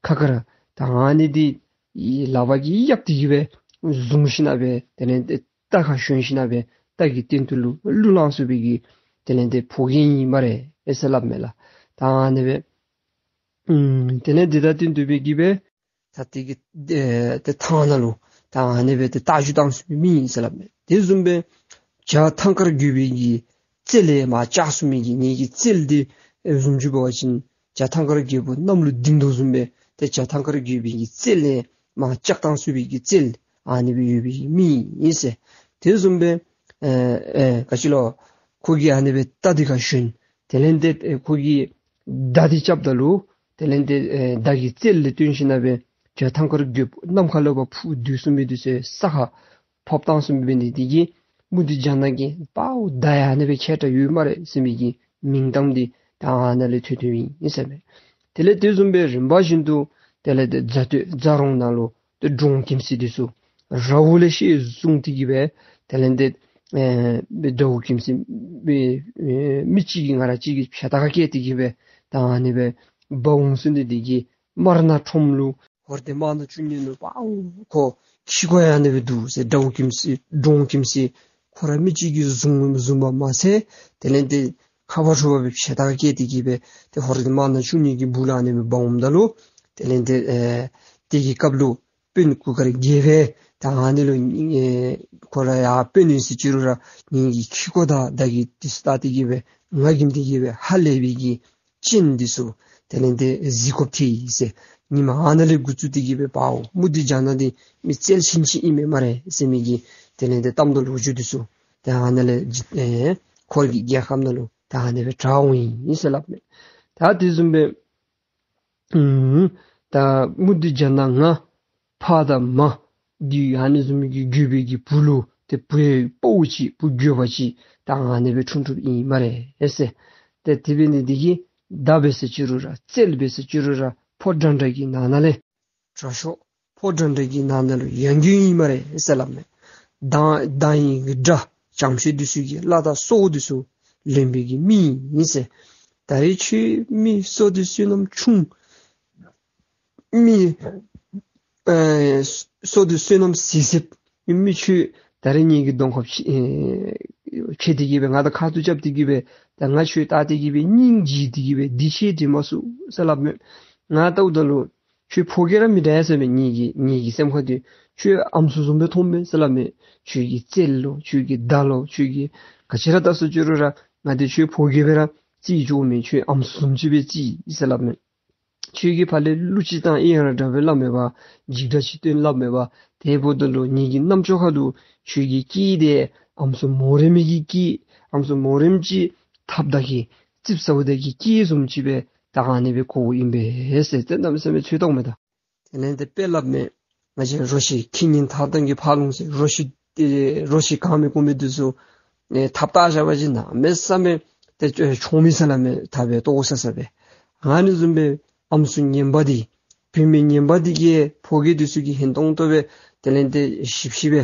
ཁ་ཁར་ད་ཨ་ནི་འདི་ལག་པ་གིས་གཡབ་སྟེ་གི་སྦེ་བཟུང་ཞིན་ན་སྦེ་དེ་ལས་ཏེ་རྟ་ཁར་ཞོན་ཞིན་ན་སྦེ་རྟ་གི་སྟེང་དུ་ལུ་ལུ་ལང་ཚུགས་པའི་གི་དེ་ལས་ཏེ་ཕོ་རྒྱས་ཨིན་སྨ་རེ་ཨེ་ཟེར་སླབ་མས་ལགས། ད་ཨ་ནི་སྦེ་ཨམ་དེ་ལས་འདི་དང་བསྟུན་ཏེ་སྦེ་གི་སྦེ་ད་དེ་གི་ཨེ་ཏེ་ཐང་ནང་ལུ་ད་ཨ་ནི་སྦེ་ཏེ་རྟ་རྒྱུག་བཏང་ཚུགས་པའི་མི་ཨིན་ཟེར་སླབ་མས། དེ་བཟུམ་སྦེ་བྱ་ཐང་དཀར་རྒོད་པོའི་གི་རྩལ་ལས་མར་བཅག་ཚུགས་མི་གི་ངེ་གི་རྩལ་འདི་ཨེ་བཟུམ་ཅིག་འབད་བ་ཅིན་བྱ་ཐང་དཀར་རྒོད་པོ་གནམ་ལུ་ལྡིང་དོ་བཟུམ་སྦེ་ཏེ་བྱ་ཐང་དཀར་རྒོད་པོའི་གི་རྩལ་ལས་མར་བཅག་བཏང་ཚུགས་པའི་གི་རྩལ་ཨ་ནི་སྦེ་ཡོད་པའི་མི་ཨིན་ཟེར། དེ་བཟུམ་སྦེ་ཨེ་ཨེ་ག་ཅི་ལོ་ཁོ་གིས་ཨ་ནི་སྦེ་རྟ་འདི་ཁར་ཞོན། དེ་ལས་ཏེ་ཨེ་ཁོ་གིས་མདའ་འདི་རྐྱབ་ད་ལུ་དེ་ལས་ཏེ་ཨེ་མདའ་གི་རྩལ་ལས་བརྟེན་ཞིན་ན་སྦེ་བྱ་ཐང་དཀར་རྒོད་པོ་ནམ་མཁའ་ལུ་ཕར་འཕུར་སྡོད་ཚུགས་མི་འདི་ཚུ་ས་ཁར་ཕབ་བཏང་ཚུགས་མི་འབད་ནི་འདི་གིས་མུ་ཏིག་ཇ་ནག་གི་དཔའ་བོ་མདའ་ཡང་ཨ་ནི་སྦེ་མཁས་དྲགས་ཡོད་སྨ་རེ་ཟེར་མི་གི་མིང་གཏམ་འདི་ད་ཨ་ནཱ་ལས་ཐོན་ཐོནམ་ཨིན་ཟེར་མས། དེ་ལས་དེ་བཟུམ་སྦེ་རིམ་པ་བཞིན་དུ་དེ་ལས་ཏེ་རྫ་སྟོད་རྫ་རོང་ནང་ལུ་ཏེ་འབྲོང་ཁྱིམ་སྡེ་འདི་ཚུ་ར་བོ་ལས་ཤེས་བཟུང་སྟེ་གི་སྦེ་དེ་ལས་ཏེ་ཨེ་སྦེ་ར་བོ་ཁྱིམ་སྡེ་སྦེ་ཨེ་མི་གཅིག་གིས་ང་ར་གཅིག་གིས་ཕྱག་ལྟག་ཁར་བཀལ་ཏེ་གི་སྦེ་ད་ཨ་ནི་སྦེ་འབག་འོང་ཚུགས་ནི་འདི་གིས་དམར་ནག་ཁྲོམ་ལུ་ ཧོར་སྡེ་དམར་ནག་བཅུ་གཉིས་ནང་པ་ཁོ་ཁྱི་གོ་ཡང་ནི་སྦེ་འདུག་ཟེར། དགྲ་བོ་ཁྱིམ་སི་འབྲོང་ཁྱིམ་སི་ཁོ་ར་མི་གཅིག་གིས་བཟུང་བཟུང་བ་མ་ཚད་དེ་ལས་ཏེ་ཁ་བ་ཁྲོ་བ་སྦེ་ཞེ་སྡང་སྐྱེས་ཏེ་གི་སྦེ་ཏེ་ཧོར་སྡེ་དམར་ནག་བཅུ་གཉིས་ཀྱི་སྦུག་ལུ་ཨ་ནི་སྦེ་འབག་འོངམ་ད་ལུ་དེ་ལས་ཏེ་ཨེ་དེ་གི་སྐབས་ལུ་དཔོན་གུར་དཀར་རྒྱལ་པོ་ད་ཨ་ནི་ལུ་ཨེ་ཁོ་ར་ཡང་དཔོན་ཨིན་ཟེར་ཅི་རུང་ར་ངེ་གི་ཁྱི་གོ་དང་ད་གི་དེ་ཚུ་བལྟ་སྟེ་གི་སྦེ་ང་གིམ་དེ་གི་སྦེ་ཧ་ལས་པའི་གི་སྤྱན་འདི་ཚུ་དེ་ལས་ཏེ་གཟིགས་དགོཔ་ཐལ་ཟེར། ཉིནམ་ཨ་ནཱ་ལས་འགོ་བཙུགས་ཏེ་གི་སྦེ་དཔའ་བོ་མུ་སྟེགས་ལྗང་ནག་འདི་མི་རྩལ་ཆེན་ཅིག་ཨིན་མས་སྨ་རེ་ཟེར་མི་གི་དེ་ལས་ཏེ་གཏམ་དང་ལོ་རྒྱུས་འདི་ཚུ་ཏེ་ཨ་ནཱ་ལས་ཨེ་ཁོ་ར་གི་རྒྱལ་ཁམས་ནང་ལུ་ད་ཨ་ནི་སྦེ་གྲགས་འོང་ཡི་ཟེར་སླབ་མས། ད་དེ་བཟུམ་སྦེ་ཨུམ་ད་མུ་སྟེགས་ལྗང་ནག་ང་ཕ་དང་མ་འདི་ཨ་ནི་བཟུམ་གྱི་རྒྱུད་པའི་གི་བུ་ལུ་ཏེ་བུ་ཡང་དཔའ་བོ་ཅིག་བུ་རྒོད་པོ་ཅིག་ད་ཨ་ནི་སྦེ་འཁྲུངས་འཁྲུངསམ་ཨིན་སྨ་རེ་ཟེར། ཏེ་དེ་འབད་ནི་འདི་གིས་མདའ་འབད་ཟེར་ཅི་རུང་ར་རྩལ་འབད་ཟེར་ཅི་རུང་ར་ཕོ་འདྲ་འདྲ་གི་ནང་ན་ལས་དྲག་ཤོས་ཕོ་འདྲ་འདྲ་གི་ནང་ན་ལུ་ཡང་རྒྱལ་ཨིན་སྨ་རེ་ཟེར་སླབ་མས། མདང་མདང་ཡི་གི་དགྲ་བྱང་ཤོས་འདི་ཚུ་གི་བླ་དང་སྲོག་འདི་ཚུ་ལེན་པའི་གི་མི་ཨིན་ཟེར། ད་རེས་ཁྱོད་མི་སྲོག་འདི་བསོད་ནམས་ཆུང་མི་ཨེ་སྲོག་འདི་བསོད་ནམས་ཟད་ཟདཔ་མི་ཁྱོད་ད་རེས་ངེ་གི་གདོང་ཁར་ཨེ་ཁྱེར་ཏེ་གི་སྦེ་ང་དང་ཁ་ཐུག་རྐྱབ་སྟེ་གི་སྦེ་ད་ང་ཁྱོད་བལྟ་སྟེ་གི་སྦེ་སྙིང་རྗེ་སྟེ་གི་སྦེ་འདི་ཁྱེད་དྲི་མ་ཚུགས་ཟེར་སླབ་མས། ང་བལྟཝ་ད་ལུ་ཁྱོད་ཕོ་རྒྱས་ར་མི་འདྲ་ཟེར་མས། ངེ་གི་ངེ་གི་སེམས་ཁར་འདི་ཁྱོད་ཨམ་སྲུ་བཟུམ་སྦེ་མཐོངམ་མས་ཟེར་སླབ་མས། ཁྱོད་ཀྱི་རྩལ་ལོ་ཁྱོད་ཀྱི་མདའ་ལོ་ཁྱོད་ཀྱི་ག་ཅི་ར་བལྟ་ཟེར་ཅི་རུང་ར་ང་འདི་ཁྱོད་ཕོ་རྒྱས་སྦེ་ར་བརྩི་འགྱོ་མི་ཁྱོད་ཨམ་སྲུ་བཟུམ་ཅིག་སྦེ་བརྩི་ཟེར་སླབ་མས། ཁྱོད་ཀྱིས་ཕར་ལས་གླུ་ཅིག་བཏང་ཨིན་ར་འདྲ་སྦེ་སླབ་མས་པ། འཇིགས་སྒྲ་ཅིག་བཏོན་སླབ་མས་པ། དེ་འབདཝ་ད་ལུ་ངེ་གི་རྣམ་ཅོ་ཁ་ལུ་ཁྱོད་ཀྱི་སྐད་དེ་ཨམ་སྲུ་མོ་རེངམ་གི་སྐད་ཨམ་སྲུ་མོ་རེངམ་ཅིག་འཐབ་ད་གི་རྩིགཔ་ཟཝ་ད་གི་སྐད་བཟུམ་ཅིག་སྦེ་ད་ཨ་ནི་སྦེ་གོཝ་ཨིན་པས་ཟེར་ཏེ་གནམ་མེད་ས་མེད་ཚོད་བཏངམ་མས་ད། དེ་ལས་ཏེ་དཔེ་སླབ་མས། ང་བཅས་རོ་ཁྱི་ཁྱི་ཉིན་ཐག་བཏང་གི་ཕར་ལོང་ཟེར། རོ་ཁྱི་ཨེ་རོ་ཁྱི་གང་མི་གོ་མི་འདི་ཚུ་ཨེ་ཐགཔ་བཏགས་བཞག་པ་ཅིན་གནམ་མེད་ས་མེད་ཏེ་ཆོ་མི་ཟེར་སླབ་མས། ཐགཔ་སྦེ་བཏོག་ས་ས་སྦེ། ཨ་ནི་བཟུམ་སྦེ་ཨམ་སྲུ་ངན་པ་འདི་བུད་མེད་ངན་པ་འདི་གིས་ཕོ་རྒྱས་འདི་ཚུ་གི་ཧན་ཏོང་ཏོ་སྦེ་དེ་ལས་ཏེ་ཞིབ་ཞིབ་སྦེ་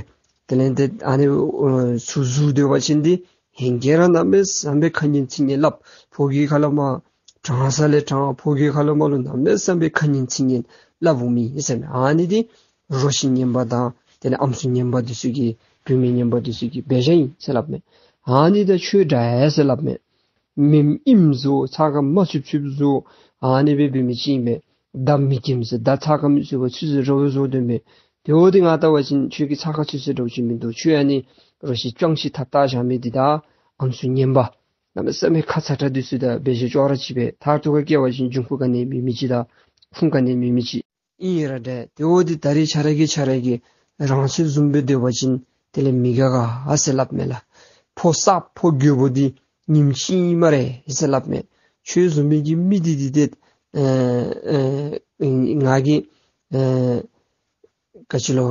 དེ་ལས་ཏེ་ཨ་ནི་ཨོ་ཚུ་བཟུང་སྡོད་པ་ཅིན་འདི་ཧེང་སྐལ་ར་གནམ་མེད་ས་མེད་ཁ་ངན་ཚིག་ངན་སླབ། ཕོ་རྒྱས་ཁ་ལས་མར་དྲང་ས་ལས་དྲང་ཕོ་རྒྱས་ཁ་ལས་མར་ལུ་གནམ་མེད་ས་མེད་ཁ་ངན་ཚིག་ངན་སླབ་འོང་མི་ཨིན་ཟེར་མས། ཨ་ནི་འདི་རོ་ཁྱི་ངན་པ་དང་དེ་ལས་ཨམ་སྲུ་ངན་པ་འདི་ཚུ་གི་བུད་མེད་ངན་པ་འདི་ཚུ་གི་འབད་བཞག་ཨིན་ཟེར་སླབ་མས། ཨ་ནི་དང་ཁྱོད་འདྲ་ཡི་ཟེར་སླབ་མས། མེདཔ་ཨིནམ་བཟོ་ཚགས་ཁར་མ་ཚུདཔ་ཚུདཔ་བཟོ་ཨ་ནི་སྦེ་འབད་མི་ཅིག་ཨིན་པས། མདའ་མི་འགེམ་ཟེར་མདའ་ཚགས་ཁར་མི་ཚུད་པར་ཚུད་ཚུད་འདྲཝ་བཟོ་སྡོད་མས། དེ་འོ་འདི་ང་བལྟ་བ་ཅིན་ཁྱོད་ཀྱི་ཚགས་ཁར་ཚུད་ཚུད་འདྲཝ་ཅིག་མིན་འདུག། ཁྱོད་ཨ་ནི་རོ་ཁྱི་སྤྱང་ཁྱི་ཐགཔ་བཏགས་བཞག་མི་འདི་དང་ཨམ་སྲུ་ངན་པ་གནམ་མེད་ས་མེད་ཁ་ཚ་དྲགས་འདི་ཚུ་དང་འབད་བཞག་ཅོག་ར་གཅིག་པས། མཐར་ཐུག་ཁར་སྐྱེ་བ་ཅིན་འབྱུང་ཁུངས་ག་ནི་མེད་མི་ཅིག་དང་ཁུངས་ག་ནི་མེད་མི་ཅིག་ཨིན་ར་འདྲ། དེ་འོ་འདི་ད་རེས་ཁྱོད་ར་གིས་ཁྱོད་ར་གི་རང་ཚོད་བཟུམ་སྦེ་སྡོད་པ་ཅིན་དེ་ལས་མི་དགའ་ག་ཟེར་སླབ་མས་ལགས། ཕོ་གསརཔ་ཕོ་རྒོད་པོ་འདི་ཉིནམ་གཅིག་ཨིན་སྨ་རེ་ཟེར་སླབ་མས། ཁྱོད་བཟུམ་མའི་གི་མི་འདི་འདི་ཏེ་ཨེ་ཨེ་ང་གིས་ཨེ་ག་ཅི་ལོ།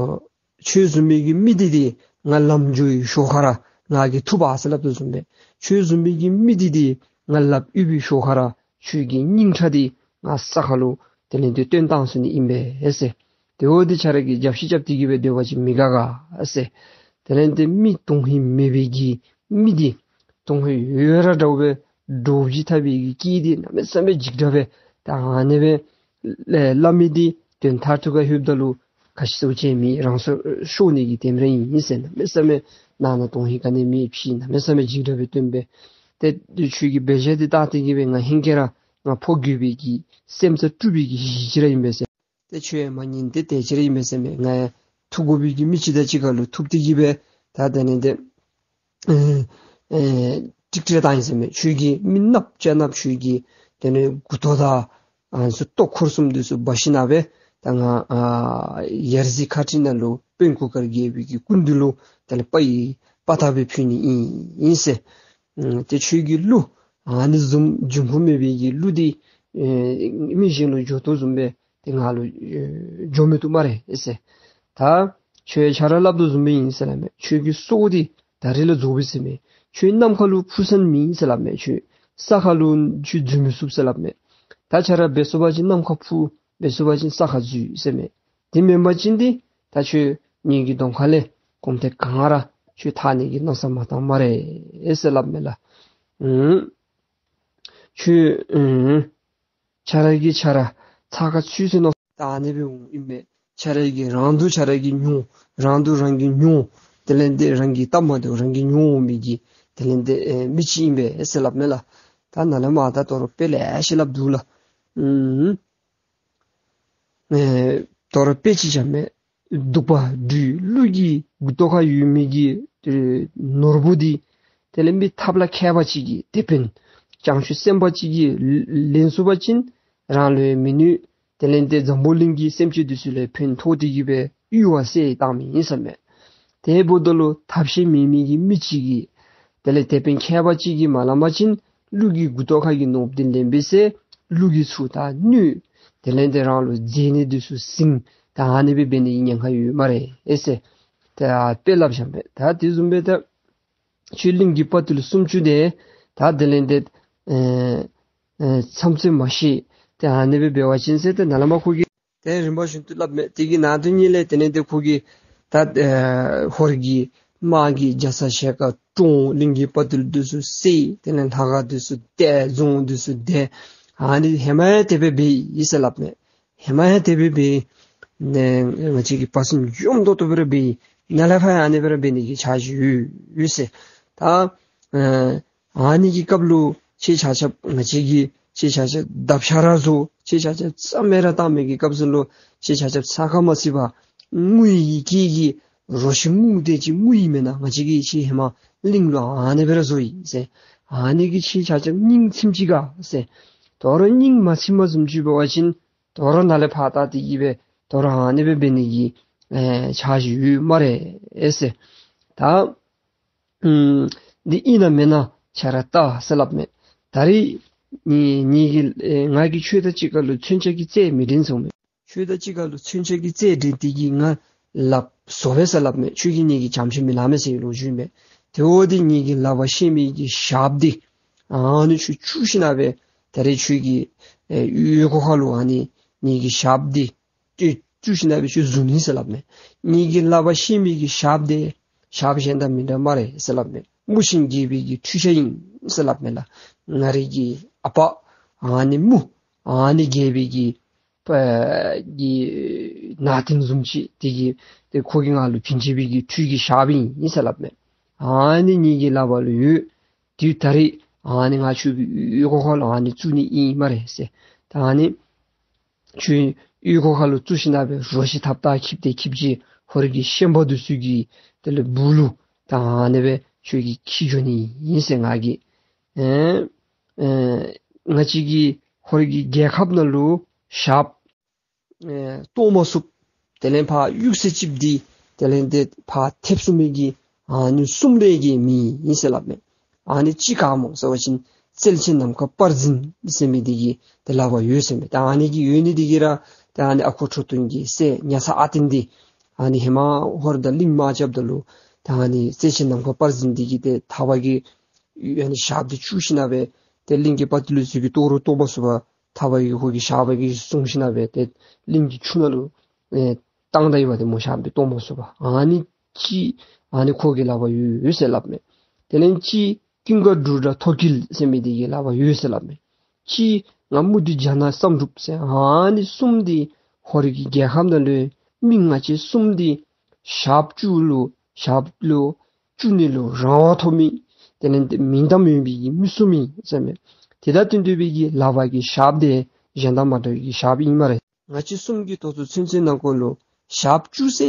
ཁྱོད་བཟུམ་མའི་གི་མི་འདི་འདི་ང་ལམ་འགྱོ་བའི་ཞོར་ཁར་ར་ང་གིས་ཐུབ་པ་ཟེར་སླབ་དོ་བཟུམ་སྦེ། ཁྱོད་བཟུམ་མའི་གི་མི་འདི་འདི་ང་ལགཔ་གཡུག་པའི་ཞོར་ཁར་ར་ཁྱོད་ཀྱི་སྙིང་ཁྲག་འདི་ང་ས་ཁར་ལུ་དེ་ལས་ཏེ་བཏོན་བཏང་ཚུགས་ནི་ཨིན་པས་ཟེར། དེ་འོ་འདི་ཁྱོད་ར་གིས་རྒྱབ་ཤིག་རྐྱབ་སྟེ་གི་སྦེ་སྡོད་པ་ཅིན་མི་དགའ་ག་ཟེར། དེ་ལས་ཏེ་མི་དོན་ཧིང་མེད་པའི་གི་མི་འདི་དོན་ཧིང་ཡོད་ར་འདྲཝ་སྦེ་འདྲོག་ཅིག་འཐབ་པའི་གི་སྐད་འདི་གནམ་མེད་ས་མེད་འཇིགས་དྲགས་སྦེ་ད་ཨ་ནི་སྦེ་ལས་སླབ་མི་འདི་དོན་མཐར་ཐུག་ཁར་ལྷོདཔ་ད་ལུ་ག་ཅི་ཟེར་བ་ཅིན་མི་རང་སྲོག་ཤོར་ནི་གི་དེམ་ར་ཨིན་ཟེར། གནམ་མེད་ས་མེད་ནང་ན་དོན་ཧིང་ག་ནི་མེད་ཕྱི་གནམ་མེད་ས་མེད་འཇིགས་དྲགས་སྦེ་སྟོན་པས། ཏེ་ཁྱོད་ཀྱི་འབད་བཞག་འདི་བལྟ་སྟེ་གི་སྦེ་ང་ཧེང་སྐལ་ར་ང་ཕོ་རྒོད་པའི་གི་སེམས་རྩ་དཀྲུགས་པའི་གི་གཞི་ཅིག་ར་ཨིན་པས་ཟེར། ཏེ་ཁྱོད་མ་ཉན་ཏེ་དེ་ཅིག་ར་ཨིན་པས་ཟེར་མས། ང་ཐུག་དགོ་པའི་གི་མི་ཅིག་དང་གཅིག་ཁར་ལུ་ཐུག་སྟེ་གི་སྦེ་ད་དེ་ལས་ཏེ་ཨེ་ཨེ་ཀྲིག་ཀྲི་བཏང་ཡི་ཟེར་མས། ཁྱོད་ཀྱིས་མི་གནགཔོ་སྐྱ་གནགཔོ་ཁྱོད་ཀྱིས་དེ་ལས་མགུ་ཏོ་དང་ཨ་ཚུ་ལྟོ་འཁོར་གསུམ་འདི་ཚུ་འབག་ཞིནམ་ལས་ད་ང་ཨ་ཡར་རྩེ་ཁ་ཁྲི་ནང་ལུ་དཔོན་གུར་དཀར་རྒྱལ་པོའི་གི་སྐུ་མདུན་ལུ་དེ་ལས་པ་ཡི་པ་ཏ་སྦེ་ཕུལ་ནི་ཨིན་ཨིན་ཟེར། ཨུམ་ཏེ་ཁྱོད་ཀྱི་གླུ་ཨ་ནི་བཟུམ་འབྱུང་ཁུངས་མེད་པའི་གི་གླུ་འདི་ཨེ་མི་གཞན་ལུ་འགྱོ་དོ་བཟུམ་སྦེ་ཏེ་ང་ལུ་ཨེ་འགྱོ་མི་བཏུབ་སྨ་རེ་ཟེར། ད་ཁྱོད་ཁྱོད་ར་སླབ་དོ་བཟུམ་སྦེ་ཨིན་ཟེར་སླབ་མས། ཁྱོད་ཀྱི་སྲོག་འདི་ད་རེས་ལས་རྫོགས་པས་ཟེར་མས། ཁྱོད་ནམ་མཁའ་ལུ་འཕུར་ས་མེད་ཟེར་སླབ་མས། ཁྱོད་ས་ཁ་ལུ་ཁྱོད་འཛུལ་མི་ཚུགས་ཟེར་སླབ་མས། ད་ཁྱོད་ར་འབད་ཚུགས་པ་ཅིན་ནམ་མཁའ་འཕུར། འབད་ཚུགས་པ་ཅིན་ས་ཁར་འཛུལ་ཟེར་མས། དེ་མེན་པ་ཅིན་འདི་ད་ཁྱོད་ངེ་གི་གདོང་ཁ་ལས་གོམ་ཐེངས་གང་ར་ཁྱོད་ཐར་ནི་གི་མནོ་བསམ་མ་བཏང་སྨ་རེ་ཟེར་སླབ་མས་ལགས། ཨུམ་ཁྱོད་ཨུམ་ཁྱོད་ར་གིས་ཁྱོད་ར་ཚགས་ཁར་ཚུད་ཟེར་མནོ་ ད་ཨ་ནི་སྦེ་འོང་ཨིན་མས། ཁྱོད་ར་གིས་རང་དུ་ཁྱོད་ར་གིས་མྱོང་། རང་དུ་རང་གིས་མྱོང་། དེ་ལས་འདི་རང་གིས་བལྟ་མ་དོ་རང་གིས་མྱོང་མི་གི་དེ་ལས་འདི་ཨེ་མི་ཅིག་ཨིན་པས་ཟེར་སླབ་མས་ལགས། ད་ནཱ་ལས་མར་ད་དོ་རུང་དཔེ་ལེ་ཤ་སླབ་འདུག་ལགས། ཨུམ། ཨེ་དོ་རུང་དཔེ་ཅིག་བཞག་མས། གདུག་པ་སྦྲུལ་ཀླུ་གི་མགུ་ཏོ་ཁར་ཡོད་མི་གི་ཨེ་ནོར་བུ་འདི་དེ་ལས་མི་ཐབས་ལ་མཁས་པ་ཅིག་གིས་དེད་དཔོན་བྱང་ཆུབ་སེམས་དཔའ་ཅིག་གིས་ལེན་ཚུགས་པ་ཅིན་རང་ལུ་ཡང་མི་ནུས། དེ་ལས་འདི་འཛམ་བུ་གླིང་གི་སེམས་ཅན་འདི་ཚུ་ལུ་ཕན་ཐོགས་ཏེ་གི་སྦེ་གཡུར་བ་བསལ་བཏང་མི་ཨིན་ཟེར་མས། དེ་འབདཝ་ད་ལུ་ཐབས་ཤེས་མེད་མི་གི་མི་ཅིག་གིས་དེ་ལས་དེད་དཔོན་མཁས་པ་ཅིག་གིས་མ་ལེན་པ་ཅིན་ཀླུ་གི་མགུ་ཏོ་ཁ་གི་ནོར་བུ་འདི་ལེན་སྦེ་ཟེར་ཀླུ་གིས་ཚུར་ད་གནོད། དེ་ལས་འདི་རང་ལུ་མཛེ་ནད་འདི་ཚུ་ཟིང་། ད་ཨ་ནི་སྦེ་འབད་ནི་གི་ཉེན་ཁ་ཡོད་སྨ་རེ་ཨེ་ཟེར། ད་དཔེ་སླབ་བཞག་མས། ད་དེ་བཟུམ་སྦེ་ད་ཁྱོད་གླིང་གི་དཔའ་རྟུལ་སུམ་ཅུ་དེ་ད་དེ་ལས་འདི་ཨེ་ཨེ་མཚམས་ཚོད་མ་ཤེས། ཏེ་ཨ་ནི་སྦེ་འབད་བ་ཅིན་ཟེར་ཏེ་ནཱ་ལས་མར་ཁོ་གིས་ཏེ་རིམ་པ་བཞིན་དུ་སླབ་མས། དེ་གི་ནང་དོན་ཉིད་ལས་དེ་ལས་འདི་ཁོ་གིས་ད་ཨེ་ཧོར་གྱི་དམག་གིས་རྒྱ་ཚ་ཞལ་དཀར་བཀྲོངས། གླིང་གི་དཔའ་རྟུལ་འདི་ཚུ་བསད། དེ་ལས་ལྷ་ཁང་འདི་ཚུ་བརྡལ། རྫོང་འདི་ཚུ་བརྡལ། ཨ་ནི་ཧེ་མ་ཡང་དེ་སྦེ་འབད་ཡི་ཟེར་སླབ་མས། ཧེ་མ་ཡང་དེ་སྦེ་འབད་ནི་ང་བཅས་ཀྱི་བར་གསུམ་འཇོམས་ཏོག་ཏོ་སྦེ་ར་འབད་ཡི། ནཱ་ལས་ཕར་ཡང་ཨ་ནི་སྦེ་ར་འབད་ནི་གི་འཆར་གཞི་ཡོད་ཟེར། ད་ཨེ་ཨ་ནི་གི་སྐབས་ལུ་ཁྱེད་ཆ་ཁྱབ་ང་བཅས་ཀྱིས་ཁྱེད་ཆ་ཁྱབ་དགྲ་ཤ་ར་བཟོ། ཁྱེད་ཆ་ཁྱབ་རྩ་མེད་ར་བཏང་མི་གི་སྐབས་སུ་ལུ་ཁྱེད་ཆ་ཁྱབ་ས་ཁ་མ་ཚིག་པར་ངུ་ཡི། ཁྱེད་ཀྱིས་རོ་ཁྱི་ངུ་དེ་ཅིག་ངུ་ཡི་མེན་ན། ང་བཅས་ཀྱིས་ཁྱེད་ཧེ་མ་གླིང་ལུ་ཨ་ནི་སྦེ་ར་བཟོ་ཡི་ཟེར། ཨ་ནི་གིས་ཁྱེད་ཆ་ཁྱབ་སྙིང་ཚིམ་ཅི་ག་ཟེར། དོ་རུང་སྙིང་མ་ཚིམ་པ་བཟུམ་ཅིག་འབད་བ་ཅིན་དོ་རུང་ནཱ་ལས་ཕར་ད་དེ་གི་སྦེ་དོ་རུང་ཨ་ནི་སྦེ་འབད་ནི་གི་ཨེ་འཆར་གཞི་ཡོད་སྨ་རེ་ཨེ་ཟེར། ད་ཨུམ་འདི་ཨིན་ན་མེན་ན་ཁྱོད་ར་བལྟ་ཟེར་སླབ་མས། ད་རིས་ངེ་ངེ་གི་ཨེ་ང་གིས་ཁྱོད་དང་གཅིག་ཁར་ལུ་མཚོན་ཆ་གི་རྩལ་མི་འགྲན་ཟེར་མས། ཁྱོད་དང་གཅིག་ཁར་ལུ་མཚོན་ཆ་གི་རྩལ་འགྲན་ཏེ་གིས་ང་ལགཔ་བཟོ་བས་ཟེར་སླབ་མས། ཁྱོད་ཀྱིས་ངེ་གི་བྱམས་ཆེ་མི་ལང་མས་ཟེར་ལོ་རྒྱུས་མས། དེ་འོ་དེ་ངེ་གི་ལག་པར་བཤེད་མི་གི་ཞགསཔ་འདི་ཨ་ནི་ཁྱོད་བཅུག་ཞིན་ན་སྦེ་ད་རིས་ཁྱོད་ཀྱི་ཨེ་ཡུལ་ཁོག་ཁ་ལུ་ཨ་ནི་ངེ་གི་ཞགསཔ་འདི་བཅུག་ཞིན་ན་སྦེ་ཁྱོད་བཟུང་ནི་ཟེར་སླབ་མས། ངེ་གི་ལག་པར་བཤེད་མི་གི་ཞགསཔ་འདི་ཞགསཔ་གཞན་དང་མི་འདྲ་སྨ་རེ་ཟེར་སླབ་མས། དམུ་ཆེན་རྒྱལ་པོའི་གི་འཕྲུལ་ཆས་ཨིན་ཟེར་སླབ་མས་ལགས། ང་རའི་གི་ཨ་པ་ཨ་ནི་དམུ་ཨ་ནི་རྒྱལ་པོའི་གི་པ་གི་ནང་རྟེན་བཟུམ་ཅིག་དེ་གིས་ཏེ་ཁོ་གིས་ང་ལུ་བྱིན་བྱིན་པའི་གི་འཕྲུལ་གྱི་ཞགསཔ་ཨིན་ཟེར་སླབ་མས། ཨ་ནི་ངེ་གི་ལག་པ་ལུ་ཡོད། དེ་ད་རིས་ཨ་ནི་ང་ཁྱོད་ཀྱི་ཡུལ་ཁོག་ཁ་ལུ་ཨ་ནི་བཙུགས་ནི་ཨིན་སྨ་རེ་ཟེར། ད་ཨ་ནི་ཁྱོད་ཡུལ་ཁོག་ཁ་ལུ་བཙུགས་ཞིན་ན་སྦེ་རོ་ཁྱི་ཐབ་ཐག་འཁྱིད་དེ་འཁྱིད་ཅི། ཧོར་གྱི་ཤན་པ་འདི་ཚུ་གི་དེ་ལས་སྦུག་ལུ་ད་ཨ་ནི་སྦེ་ཁྱོད་ཀྱིས་འཁྱིད་འགྱོ་ནི་ཨིན་ཟེར། ང་གིས་ཨེ་ཨེ་ང་བཅས་ཀྱི་ཧོར་གྱི་རྒྱལ་ཁབ་ནང་ལུ་ཞགསཔ་ཨེ་གཏོར་མ་ཚུགསཔ་དེ་ལས་ཕར་གཡུག་ས་ཅིག་འདི་དེ་ལས་འདི་ཕར་ཐེབས་ཚུགས་མི་གི་ཨ་ནི་གསུམ་ལས་བརྒལ་མེད་ཨིན་ཟེར་སླབ་མས། ཨ་ནི་གཅིག་ག་སྨོ་ཟེར་བ་ཅིན་རྩལ་ཆེན་ནམ་མཁའ་དཔལ་འཛིན་ཟེར་མི་འདི་གི་ཏེ་ལག་པར་ཡོད་ཟེར་མས། ད་ཨ་ནི་གི་ཡོད་ནི་འདི་གིས་ར་ཏེ་ཨ་ནི་ཨ་ཁུ་ཁྲོ་ཐུང་གི་སྲས་ཉ་ཚ་ཨ་བརྟན་འདི་ཨ་ནི་ཧེ་མ་ཧོར་དང་གླིང་དམག་རྐྱབ་ད་ལུ་ད་ཨ་ནི་རྩལ་ཆེན་ནམ་མཁའ་དཔལ་འཛིན་འདི་གིས་ཏེ་ཐག་པ་གིས་ཨ་ནི་ཞགསཔ་འདི་བཅུག་ཞིན་ན་སྦེ་ཏེ་གླིང་གི་དཔའ་རྟུལ་ཚུ་གིས་གཏོར་རུང་གཏོར་མ་ཚུགས་པར་ཐག་པ་གིས་ཁོ་གི་ཞགས་པ་གིས་བཟུང་ཞིན་ན་སྦེ་ཏེ་གླིང་གི་ཆུ་ནང་ལུ་ཨེ་བཏང་ད་ཡི་པ་ཏེ་མོ་ཞགསཔ་འདི་གཏོར་མ་ཚུགས་པར། ཨ་ནི་གཅིག་ཨ་ནི་ཁོ་གི་ལག་པར་ཡོད་ཡོད་ཟེར་སླབ་མས། དེ་ལས་གཅིག་ཀུན་དགའ་འབྲུག་སྒྲ་ཐོག་འགྱེལ་ཟེར་མི་འདི་གི་ལག་པར་ཡོད་ཟེར་སླབ་མས། གཅིག་ང་དམུ་འདི་བྱ་ནག་བསམ་གྲུབ་ཟེར་ཨ་ནི་གསུམ་འདི་ཧོར་གྱི་རྒྱལ་ཁམས་ནང་ལུ་མི་ང་བཅས་གསུམ་འདི་ཞགསཔ་བཅུག་ལུ་ཞགསཔ་ལུ་བཅུག་ནི་ལུ་རང་དབང་ཐོབ་མི་དེ་ལས་འདི་མིང་གཏམ་ཡོད་པའི་གི་མི་གསུམ་ཨིན་ཟེར་མས། དེ་དང་བསྟུན་ཏེ་སྦེ་གི་ལག་པ་གི་ཞགསཔ་འདི་གཞན་དང་མ་འདྲ་བའི་གི་ཞགསཔ་ཨིན་སྨ་རེ། ང་བཅས་གསུམ་གྱི་ཏོག་ཏོ་ཚུན་ཚོད་ནང་འཁོད་ལུ་ཞགསཔ་བཅུག་ས་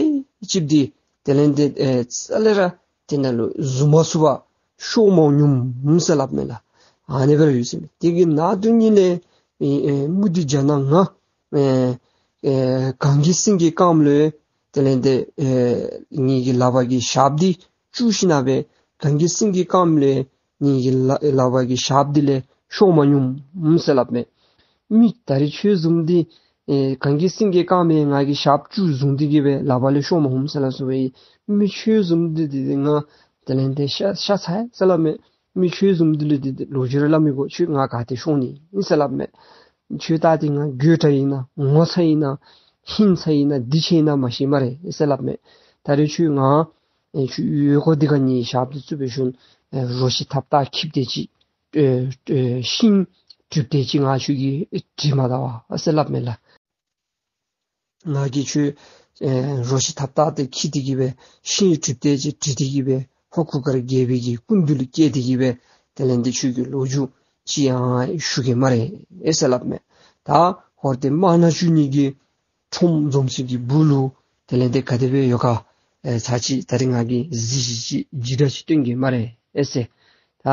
ཅིག་འདི་དེ་ལས་འདི་ཨེ་རྩ་ལས་ར་དེ་ནང་ལུ་བཟུང་མ་ཚུགས་པར་ཤོར་མ་མྱོངམ་ཟེར་སླབ་མས་ལགས། ཨ་ནི་སྦེ་ར་ཡོད་ཟེར་མས། དེ་གི་ནང་དོན་ཉིད་ལས་ཨེ་ཨེ་དམུ་འདི་བྱ་ནག་ང་ཨེ་ཨེ་གངས་ཀྱི་སེང་གེ་དཀརམ་ལུ་དེ་ལས་འདི་ཨེ་ངེ་གི་ལག་པ་གི་ཞགསཔ་འདི་བཅུག་ཞིན་ན་སྦེ་གངས་ཀྱི་སེང་གེ་དཀརམ་ལས་ངེ་གི་ལག་ལག་པ་གི་ཞགསཔ་འདི་ལས་ཤོར་མ་མྱོངམ་ཟེར་སླབ་མས། མི་ད་རིས་ཁྱོད་བཟུམ་འདི་ཨེ་གངས་ཀྱི་སེང་གེ་དཀརམ་ཡང་ང་གི་ཞགསཔ་བཅུག་བཟུང་སྟེ་གི་སྦེ་ལག་པ་ལས་ཤོར་མ་མྱོངམ་ཟེར་སླབ་སོ་སྦེ། མི་ཁྱོད་བཟུམ་འདི་འདི་འདི་ང་དེ་ལས་འདི་ཤ་ཤ་ཚ་ཡི་ཟེར་སླབ་མས། མི་ཁྱོད་བཟུམ་འདི་ལུ་འདི་འདི་ལོ་རྒྱུས་ར་སླབ་མི་དགོ། ཁྱོད་ང་ག་ཏེ་ཤོར་ནི་ཨིན་ཟེར་སླབ་མས། ཁྱོད་ད་འདི་ང་རྒོད་དྲགས་ཨིན་ན་ངོ་ཚ་ཨིན་ན་ཧིང་ཚ་ཨིན་ན་སྡིག་ཆེ་ཨིན་ན་མ་ཤེས་སྨ་རེ་ཟེར་སླབ་མས། ད་རིས་ཁྱོད་ང་ཨེ་ཁྱོད་ཡུལ་ཁོག་འདི་ཁར་ངེའི་ཞགསཔ་འདི་བཙུགས་སྦེ་ཞིན་ཨེ་རོ་ཁྱི་ཐབ་ཐག་འཁྱིད་དེ་ཅིག་ཨེ་ཨེ་ཤིང་སྒྲུབ་དེ་ཅིག་ང་ཁྱོད་ཀྱིས་དྲི་མ་བཏང་བ་ཟེར་སླབ་མས་ལགས། ང་གིས་ཁྱོད་ཨེ་རོ་ཁྱི་ཐབས་ཏག་ཏེ་ཁྱིད་དེ་གི་སྦེ་ཤིང་གྲིབ་ཏེ་ཅིག་དྲིལ་ཏེ་གི་སྦེ་ཧོར་གུར་དཀར་རྒྱལ་པོའི་གི་སྐུ་མདུན་ལུ་བསྐྱལ་ཏེ་གི་སྦེ་དེ་ལས་འདི་ཁྱོད་ཀྱི་ལོ་རྒྱུས་ཅིག་ཡང་ཞུ་གེ་སྨ་རེ་ཨེ་ཟེར་སླབ་མས། ད་ཧོར་དེ་དམག་སྣ་བཅུ་གཉིས་ཀྱི་ཁྲོམ་འཛོམས་ས་གི་སྦུག་ལུ་དེ་ལས་འདི་ག་དེ་སྦེ་ཡོད་ག་ཨེ་ཚར་ཅིག་ད་རིས་ང་གིས་གཟིགས་ཤིག་ཅིག་འཇིགས་སྒྲ་ཅིག་སྟོན་གེ་སྨ་རེ་ཨེ་ཟེར། ད་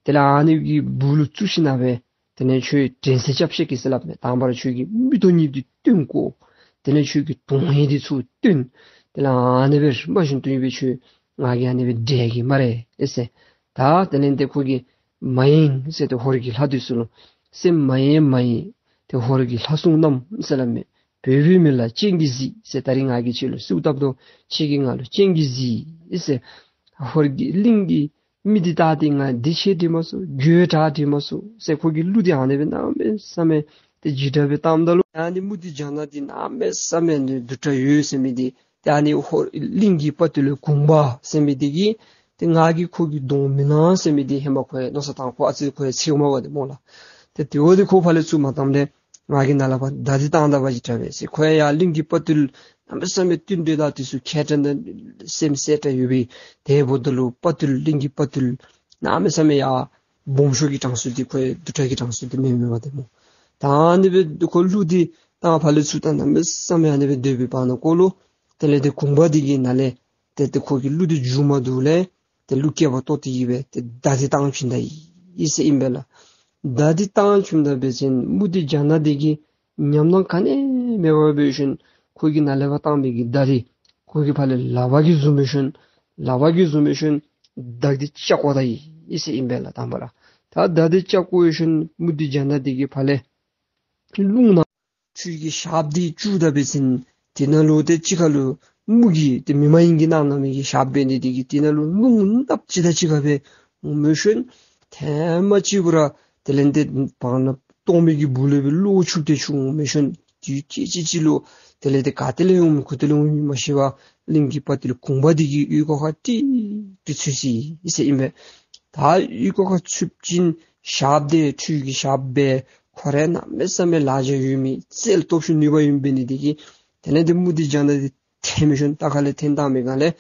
དེ་ལས་ཨ་ནི་གི་སྦུག་ལུ་བཙུགས་ཞིནམ་ལས་དེ་ལས་ཁྱོད་དྲན་གསོ་རྐྱབ་ཤིག་གེ་ཟེར་སླབ་མས། དང་པ་ར་ཁྱོད་ཀྱི་མིག་ཏོ་གཉིས་འདི་བཏོན་དགོ། དེ་ལས་ཁྱོད་ཀྱི་གདོང་ཡི་འདི་ཚུ་བཏོན། དེ་ལས་ཨ་ནི་སྦེ་རིམ་པ་བཞིན་དུ་ཡོད་པའི་ཁྱོད་ང་གིས་ཨ་ནི་སྦེ་འདྲེན་གེ་སྨ་རེ་ཨེ་ཟེར། ད་དེ་ལས་འདི་ཁོ་གིས་མ་ཡེངས་ཟེར་ཏེ་ཧོར་གྱི་ལྷ་འདི་ཚུ་ལུ་སེམས་མ་ཡེངས་མ་ཡེངས་ཏེ་ཧོར་གྱི་ལྷ་སྲུང་རྣམས་ཟེར་སླབ་མས། བོད་པའི་མི་ལ་སྤྱན་གྱིས་གཟིགས་ཟེར། ད་རིས་ང་གིས་ཁྱེད་ལུ་གསོལཝ་བཏབ་དོ། ཁྱེད་ཀྱིས་ང་ལུ་སྤྱན་གྱིས་གཟིགས་ཟེར། ཧོར་གྱི་གླིང་གི་མི་འདི་ད་འདི་ང་འདི་ཆེ་འདྲི་མ་ཚུགས། རྒོད་དྲགས་འདྲི་མ་ཚུགས་ཟེར་ཁོ་གི་གླུ་འདི་ཨ་ནི་སྦེ་གནམ་མེད་ས་མེད་ཏེ་འཇིགས་སྒྲ་སྦེ་བཏངམ་ད་ལུ་ཨ་ནི་མུ་སྟེགས་ལྗང་ནག་འདི་གནམ་མེད་ས་མེད་ནི་སྡུག་དྲགས་ཡོད་ཟེར་མི་འདི་ཏེ་ཨ་ནི་ཧོར་གླིང་གི་དཔའ་བརྟུལ་གུང་པ་ཟེར་མི་འདི་གིས་ཏེ་ང་གིས་ཁོ་གི་གདོང་མི་སྣང་ཟེར་མི་འདི་ཧེ་མ་ཁོ་ཡང་མནོ་བསམ་བཏང་། ཁོ་ཨ་ཙི་ཁོ་ཡང་ཚེར་མ་བ་འདི་སྨོ་ལགས། ཏེ་དེ་འོ་འདི་ཁོ་ཕར་ལས་ཚུར་མ་བཏངམ་ལས་ང་གིས་ནཱ་ལས་ཕར་མདའ་འདི་བཏང་ད་པ་ཅིག་དྲག་པས་ཟེར། ཁོ་ཡང་ཡར་གླིང་གི་དཔའ་བརྟུལ་གནམ་མེད་ས་མེད་བསྟུན་གྲོས་དང་དེ་ཚུ་མཁས་དྲགས་ནི་སེམས་གསལ་དྲགས་ཡོད་པའི་དེ་འབདཝ་ད་ལུ་དཔའ་བརྟུལ་གླིང་གི་དཔའ་བརྟུལ་གནམ་མེད་ས་མེད་ཡར་སྦོམ་ཤོས་ཀྱི་གྲངས་སུ་འདི་ཁོ་ཡང་སྡུག་དྲགས་ཀྱི་གྲངས་སུ་འདི་མེན་མེན་པ་འདི་སྨོ། ད་ཨ་ནི་སྦེ་ཁོ་གླུ་འདི་བཏང་ཕར་ལས་ཚུར་བཏང་གནམ་མེད་ས་མེད་ཨ་ནི་སྦེ་སྡོད་པའི་བར་ན་ཁོ་ལུ་དེ་ལས་ཏེ་གུང་པ་འདི་གིས་ནཱ་ལས་ཏེ་ཏེ་ཁོ་གི་གླུ་འདི་མཇུག་མ་བསྡུ་ལས་ཏེ་གླུ་སྐྱེལ་བར་གཏོགས་ཏེ་གི་སྦེ་ཏེ་མདའ་འདི་བཏང་བྱིན་ད་ཡི་ཟེར་ཨིན་པས་ལགས། མདའ་འདི་བཏང་བྱིནམ་ད་འབད་བ་ཅིན་མུ་སྟེགས་ལྗང་ནག་འདི་གིས་ཉམས་སྣང་ག་ནི་མེད་པར་འབད་ཞིནམ་ཁོ་གིས་ནཱ་ལས་ཕར་བཏང་མི་གི་མདའ་འདི་ཁོ་གིས་ཕར་ལས་ལག་པ་གིས་བཟུང་འབད་ཞིནམ་ལག་པ་གིས་བཟུང་འབད་ཞིནམ་མདའ་འདི་བཅག་བཀོ་ད་ཡི་ཟེར་ཨིན་པས་ལགས། དང་པ་ར་ད་མདའ་འདི་བཅག་བཀོ་ཞིནམ་མུ་སྟེགས་ལྗང་ནག་འདི་གིས་ཕར་ལས་རླུང་ནང་ཁྱོད་ཀྱི་ཞགསཔ་འདི་བཅུག་ད་འབད་བ་ཅིན་དེ་ནང་ལུ་ཏེ་གཅིག་ཁར་ལུ་མུ་གི་ཏེ་མི་མ་ཡིན་གྱིས་གནང་གནང་མི་གི་ཞགསཔ་འབད་ནི་འདི་གིས་དེ་ནང་ལུ་རླུང་ནགཔོ་ཅིག་དང་གཅིག་ཁར་སྦེ་འོང་འབད་ཞིནམ་ཐེངས་མ་གཅིག་པུ་ར་དེ་ལས་ཏེ་བར་ན་སྟོང་མི་གི་སྦུག་ལས་སྦེ་གློག་འཁྱུག་སྟེ་འཁྱུག་འོང་འབད་ཞིནམ་དུས་ཅི་ཅི་ཅིག་ལུ་དེ་ལས་ཏེ་ག་ཏེ་ལས་འོང་མི་གུ་ཏེ་ལས་འོང་མི་མ་ཤེས་པར་གླིང་གི་དཔའ་བརྟུལ་གུང་པ་འདི་གི་ཡུལ་ཁོག་ཁར་ཏིག་ཏིག་ཚུད་ཅི་ཟེར་ཨིན་པས། ད་ཡུལ་ཁོག་ཁར་ཚུདཔ་ཅིག་ཞགསཔ་འདི་ཁྱོད་ཀྱི་ཞགསཔ་སྦེ་ཁོ་ར་གནམ་མེད་ས་མེད་ལག་རྗེས་ཡོད་མི་རྩལ་སྟོབས་ཤུགས་ནུས་པ་ཡོད་མི་འབད་ནི་འདི་གིས་དེ་ལས་ཏེ་མུ་སྟེགས་ལྗང་ནག་འདི་འཐེན་འབད་ཞིནམ་རྟ་ཁ་ལས་འཐེན་བཏང་མི་སྒང་ལས་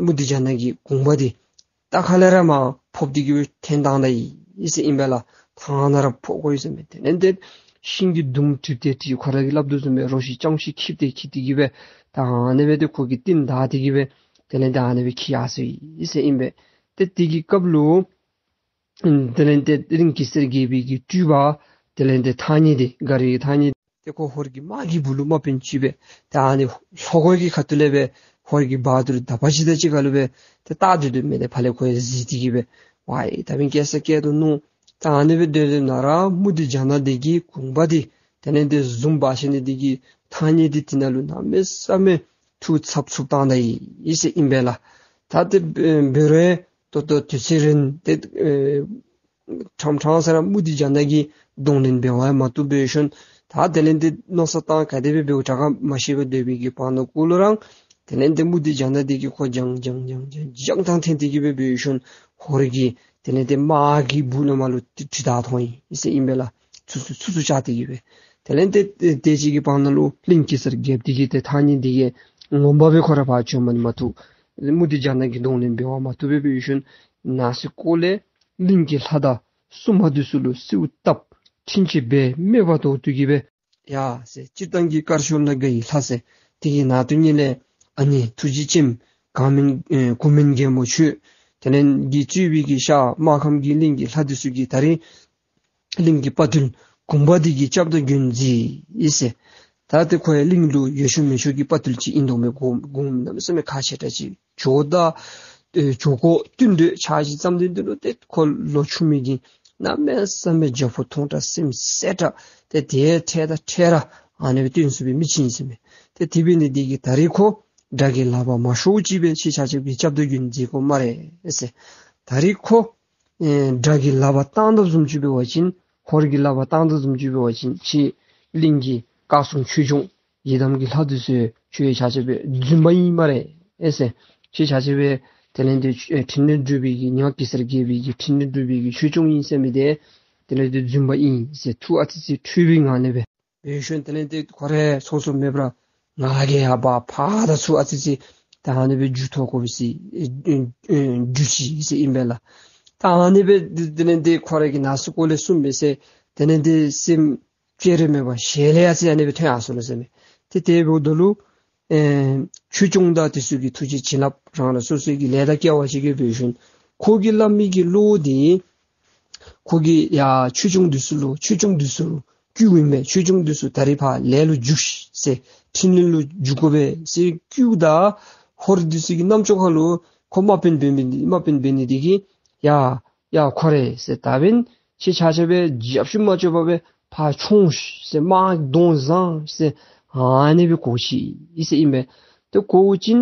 མུ་སྟེགས་ལྗང་ནག་གི་གུང་པ་འདི་རྟ་ཁ་ལས་ར་མར་ཕབ་སྟེ་གི་སྦེ་འཐེན་བཏང་ད་ཡི་ཟེར་ཨིན་པས་ལགས། ཐང་ནང་ར་ཕོག་དགོ་ཡི་ཟེར་མས། དེ་ལས་ཏེ་ཤིང་གི་དུམ་གྲིབ་སྟེ་གྲིབ་ཁོ་ར་གིས་སླབ་དོ་བཟུམ་སྦེ་རོ་ཁྱི་རྐྱང་ཁྱི་འཁྱིད་དེ་འཁྱིད་དེ་གི་སྦེ་ད་ཨ་ནི་སྦེ་ཏེ་ཁོ་གི་རྟིང་བདའ་སྟེ་གི་སྦེ་དེ་ལས་ཏེ་ཨ་ནི་སྦེ་འཁྱིད་ཡར་སོ་ཡི་ཟེར་ཨིན་པས། ཏེ་དེ་གི་སྐབས་ལུ་དེ་ལས་ཏེ་གླིང་གེ་སར་རྒྱལ་པོའི་གི་སྤྲུལ་པ་དེ་ལས་ཏེ་ཐང་རྙེད་འདི་མགར་བའི་ཐང་རྙེད་འདི་ཏེ་ཁོ་ཧོར་གྱི་དམག་གི་སྦུག་ལུ་དམག་དཔོན་ཅིག་སྦེ་ཏེ་ཨ་ནི་ལྷོ་སྒོ་གི་ཁ་ཐུག་ལས་སྦེ་ཧོར་གྱི་བ་དུར་དག་པ་ཅིག་དང་གཅིག་ཁར་ལུ་སྦེ་ཏེ་བལྟ་སྡོད་སྡོད་མི་འདི་ཕར་ལས་ཁོ་ཡང་གཟིགས་ཏེ་གི་སྦེ་ཝའི་ད་འབདན་སྐྱེ་ས་སྐྱེ་དོ་མནོ། ད་ཨ་ནི་སྦེ་སྡོད་སྡོདཔ་ད་ར་མུ་སྟེགས་ལྗང་ནག་འདི་གིས་གུང་པ་འདི་དེ་ལས་ཏེ་བཟུང་འབག་ཞིནམ་ལས་འདི་གིས་ཐང་རྙེད་འདི་དེ་ནང་ལུ་གནམ་མེད་ས་མེད་འཐུ་ཚབ་ཚུབ་བཏང་ད་ཡི་ཟེར་ཨིན་པས་ལགས། ད་ཏེ་འབད་རུང་ད་ལྟོ་དུས་ཚོད་རན་ཏེ་ཨེ་ཕྲང་ཕྲང་ས་ར་མུ་སྟེགས་ལྗང་ནག་གིས་གདོང་ལེན་འབད་བ་མ་བཏུབ་འབད་ཞིནམ་ད་དེ་ལས་ཏེ་མནོ་བསམ་བཏང་ག་དེ་སྦེ་འབདཝ་དྲག་ག་མ་ཤེས་པར་སྡོད་པའི་གི་བར་ན་གུ་ལུ་ར་དེ་ལས་ཏེ་མུ་སྟེགས་ལྗང་ནག་འདི་གིས་ཁོ་རྒྱང་རྒྱང་རྒྱང་རྒྱང་རྒྱང་ཐང་འཐེན་ཏེ་གི་སྦེ་འབད་ཞིནམ་ཧོར་གྱི་དེ་ལས་ཏེ་དམག་གི་སྦུག་ལས་མར་ལུ་ཏེ་འཁྲིད་ད་ཐོན་ཡི་ཟེར་ཨིན་པས་ལགས། ཚུར་ཚུར་ཚུར་ཚུར་བཅར་ཏེ་གི་སྦེ་དེ་ལས་ཏེ་དེ་ཅིག་གི་བར་ན་ལུ་གླིང་གེ་སར་རྒྱལཔོ་འདི་གིས་ཏེ་ཐང་རྙེད་འདི་གིས་ངོ་མ་སྦེ་ཁོ་ར་ཕར་བྱོན་མ་ནི་མ་བཏུབ། མུ་སྟེགས་ལྗང་ནག་གིས་གདོང་ལེན་འབད་བ་མ་བཏུབ་སྦེ་འབད་ཞིནམ་ནང་སེམས་ཁོག་ལས་གླིང་གི་ལྷ་དང་སྲུང་མ་འདི་ཚུ་ལུ་གསོལཝ་བཏབ། འཕྲིན་བཅོལ་འབད་མེད་པ་དོ་བཏུབ་ཀྱི་སྦེ་ཡ་ཟེར། སྤྱིར་བཏང་གི་དཀར་ཕྱོགས་ལ་དགའ་བའི་ལྷ་ཟེར། དེ་གི་ནང་དོན་ཉིད་ལས་ཨ་ནི་ཐུགས་རྗེ་ཅན་གང་མིན་ཨེ་གུང་མིན་རྒྱལ་མོ་ཁྱོད་དེ་ལས་ཀྱིས་གཙོས་པའི་གི་ཤར་སྨར་ཁམས་ཀྱི་གླིང་གི་ལྷ་འདི་ཚུ་གིས་ད་རིས་གླིང་གི་དཔའ་བརྟུལ་གུང་པ་འདི་གི་སྐྱབས་དང་མགོན་མཛད་ཡི་ཟེར། ད་ཏེ་ཁོ་ཡང་གླིང་ལུ་ཡོད་ཤུལ་མེད་ཤུལ་གྱི་དཔའ་བརྟུལ་ཅིག་ཨིན་དོ་མས། གུང་གུང་གནམ་མེད་ས་མེད་ཁག་ཆེ་དྲགས་ཅིག། ཇོ་དང་ཨེ་ཇོ་ཁོ་བསྟུན་ཏེ་ཕྱག་ཞུ་ཙམ་འདི་འདི་ལུ་ཏེ་ཁོ་ལོ་ཆུང་མི་གི་གནམ་མེད་ས་མེད་རྒྱ་ཕོ་མཐོང་དྲགས་སེམས་གསལ་དྲགས་ཏེ་དེ་འཕྲལ་དང་འཕྲལ་ར་ཨ་ནི་སྦེ་བསྟུན་ཚུགས་པའི་མི་ཅིག་ཨིན་ཟེར་མས། ཏེ་དེ་འབད་ནི་འདི་གིས་ད་རིས་ཁོ་དགྲ་གི་ལག་པར་མ་ཤོརཝ་ཅིག་སྦེ་ཁྱེད་ཆ་ཁྱབ་ཀྱིས་སྐྱབས་དང་མགོན་མཛད་དགོ་སྨ་རེ་ཟེར། ད་རིས་ཁོ་ཨེ་དགྲ་གི་ལག་པར་བཏང་དཔ་བཟུམ་ཅིག་འབད་བ་ཅིན་ཧོར་གྱི་ལག་པར་བཏང་དཔ་བཟུམ་ཅིག་འབད་བ་ཅིན་ཁྱེད་གླིང་གི་བཀའ་སྲུང་ཆོས་སྐྱོང་ཡི་དམ་གྱི་ལྷ་འདི་ཚུ་ཁྱེད་ཆ་ཁྱབ་སྦེ་རྫུན་པ་ཨིན་སྨ་རེ་ཨེ་ཟེར། ཁྱེད་ཆ་ཁྱབ་སྦེ་དེ་ལས་འདི་ཨེ་འཕྲིན་ལས་སྒྲུབ་པའི་གི་ང་གེ་སར་རྒྱལ་པོའི་གི་འཕྲིན་ལས་སྒྲུབ་པའི་གི་ཆོས་སྐྱོང་ཨིན་ཟེར་མི་འདི་དེ་ལས་འདི་རྫུན་པ་ཨིན་ཟེར་ཐུགས་ཨ་ཙི་ཙི་ཁྲོས་པའི་ངང་ལས་སྦེ་འབད་ཞིནམ་དེ་ལས་འདི་ཁོ་ར་སོ་སོ་མེད་པར་ ང་གིས་ཡར་འབག་ཕར་དང་ཚུར་ཨ་ཙི་ཅིག་ད་ཨ་ནི་སྦེ་འགྱོ་ཐོབ་དགོ་པས་ཟེར་ཨེ་ཨེ་ཨེ་འགྱོ་ཅི་ཟེར་ཨིན་པས་ལགས། ད་ཨ་ནི་སྦེ་དེ་དེ་ལས་དེ་ཁོ་ར་གི་ནང་སུ་ཀོ་ལས་གསུངས་པས་ཟེར། དེ་ལས་དེ་སེམས་བཅོས་རེ་མེད་པར་ཞལ་ལས་ཨ་ཙི་ཨ་ནི་སྦེ་ཐོན་ཡར་སོ་ལོ་ཟེར་མས། ཏེ་དེ་འབདཝ་ད་ལུ་ཨེ་ཆོས་སྐྱོང་དང་དེ་ཚུ་གིས་ཐུགས་རྗེ་བྱིན་རླབས་རང་རང་སོ་སོ་གི་ལས་དང་སྐལ་བ་ཅིག་གིས་འབད་ཞིནམ་ཁོ་གིས་སླབ་མི་གི་བློ་འདི་ཁོ་གིས་ཡ་ཆོས་སྐྱོང་འདི་ཚུ་ལུ་ཆོས་སྐྱོང་འདི་ཚུ་ལུ་བསྐུལཝ་ཨིན་པས། ཆོས་སྐྱོང་འདི་ཚུ་ད་རིས་ཕར་ལས་ལུ་འཇུག་ཤིག་ཟེར་འཕྲིན་ལས་ལུ་འཇུག་དགོ་པས་ཟེར་བསྐུལཝ་ད་ཧོར་འདི་ཚུ་གི་རྣམ་ཅོག་ཁ་ལུ་ཁོ་དམག་དཔོན་འབད་མི་དམག་དཔོན་འབད་ནི་འདི་གིས་ཡ་ཡ་ཁོ་རེ་ཟེར་ད་འབདན་ཁྱེད་ཆ་ཁྱབ་སྦེ་རྒྱབ་ཤུགས་མ་ཆོད་པར་སྦེ་ཕར་མཆོང་ཤིག་ཟེར་དམག་གདོང་བཟང་ཤིག་ཟེར་ཨ་ནི་སྦེ་གོ་ཅི་ཟེར་ཨིན་པས། ཏེ་གོ་བ་ཅིན་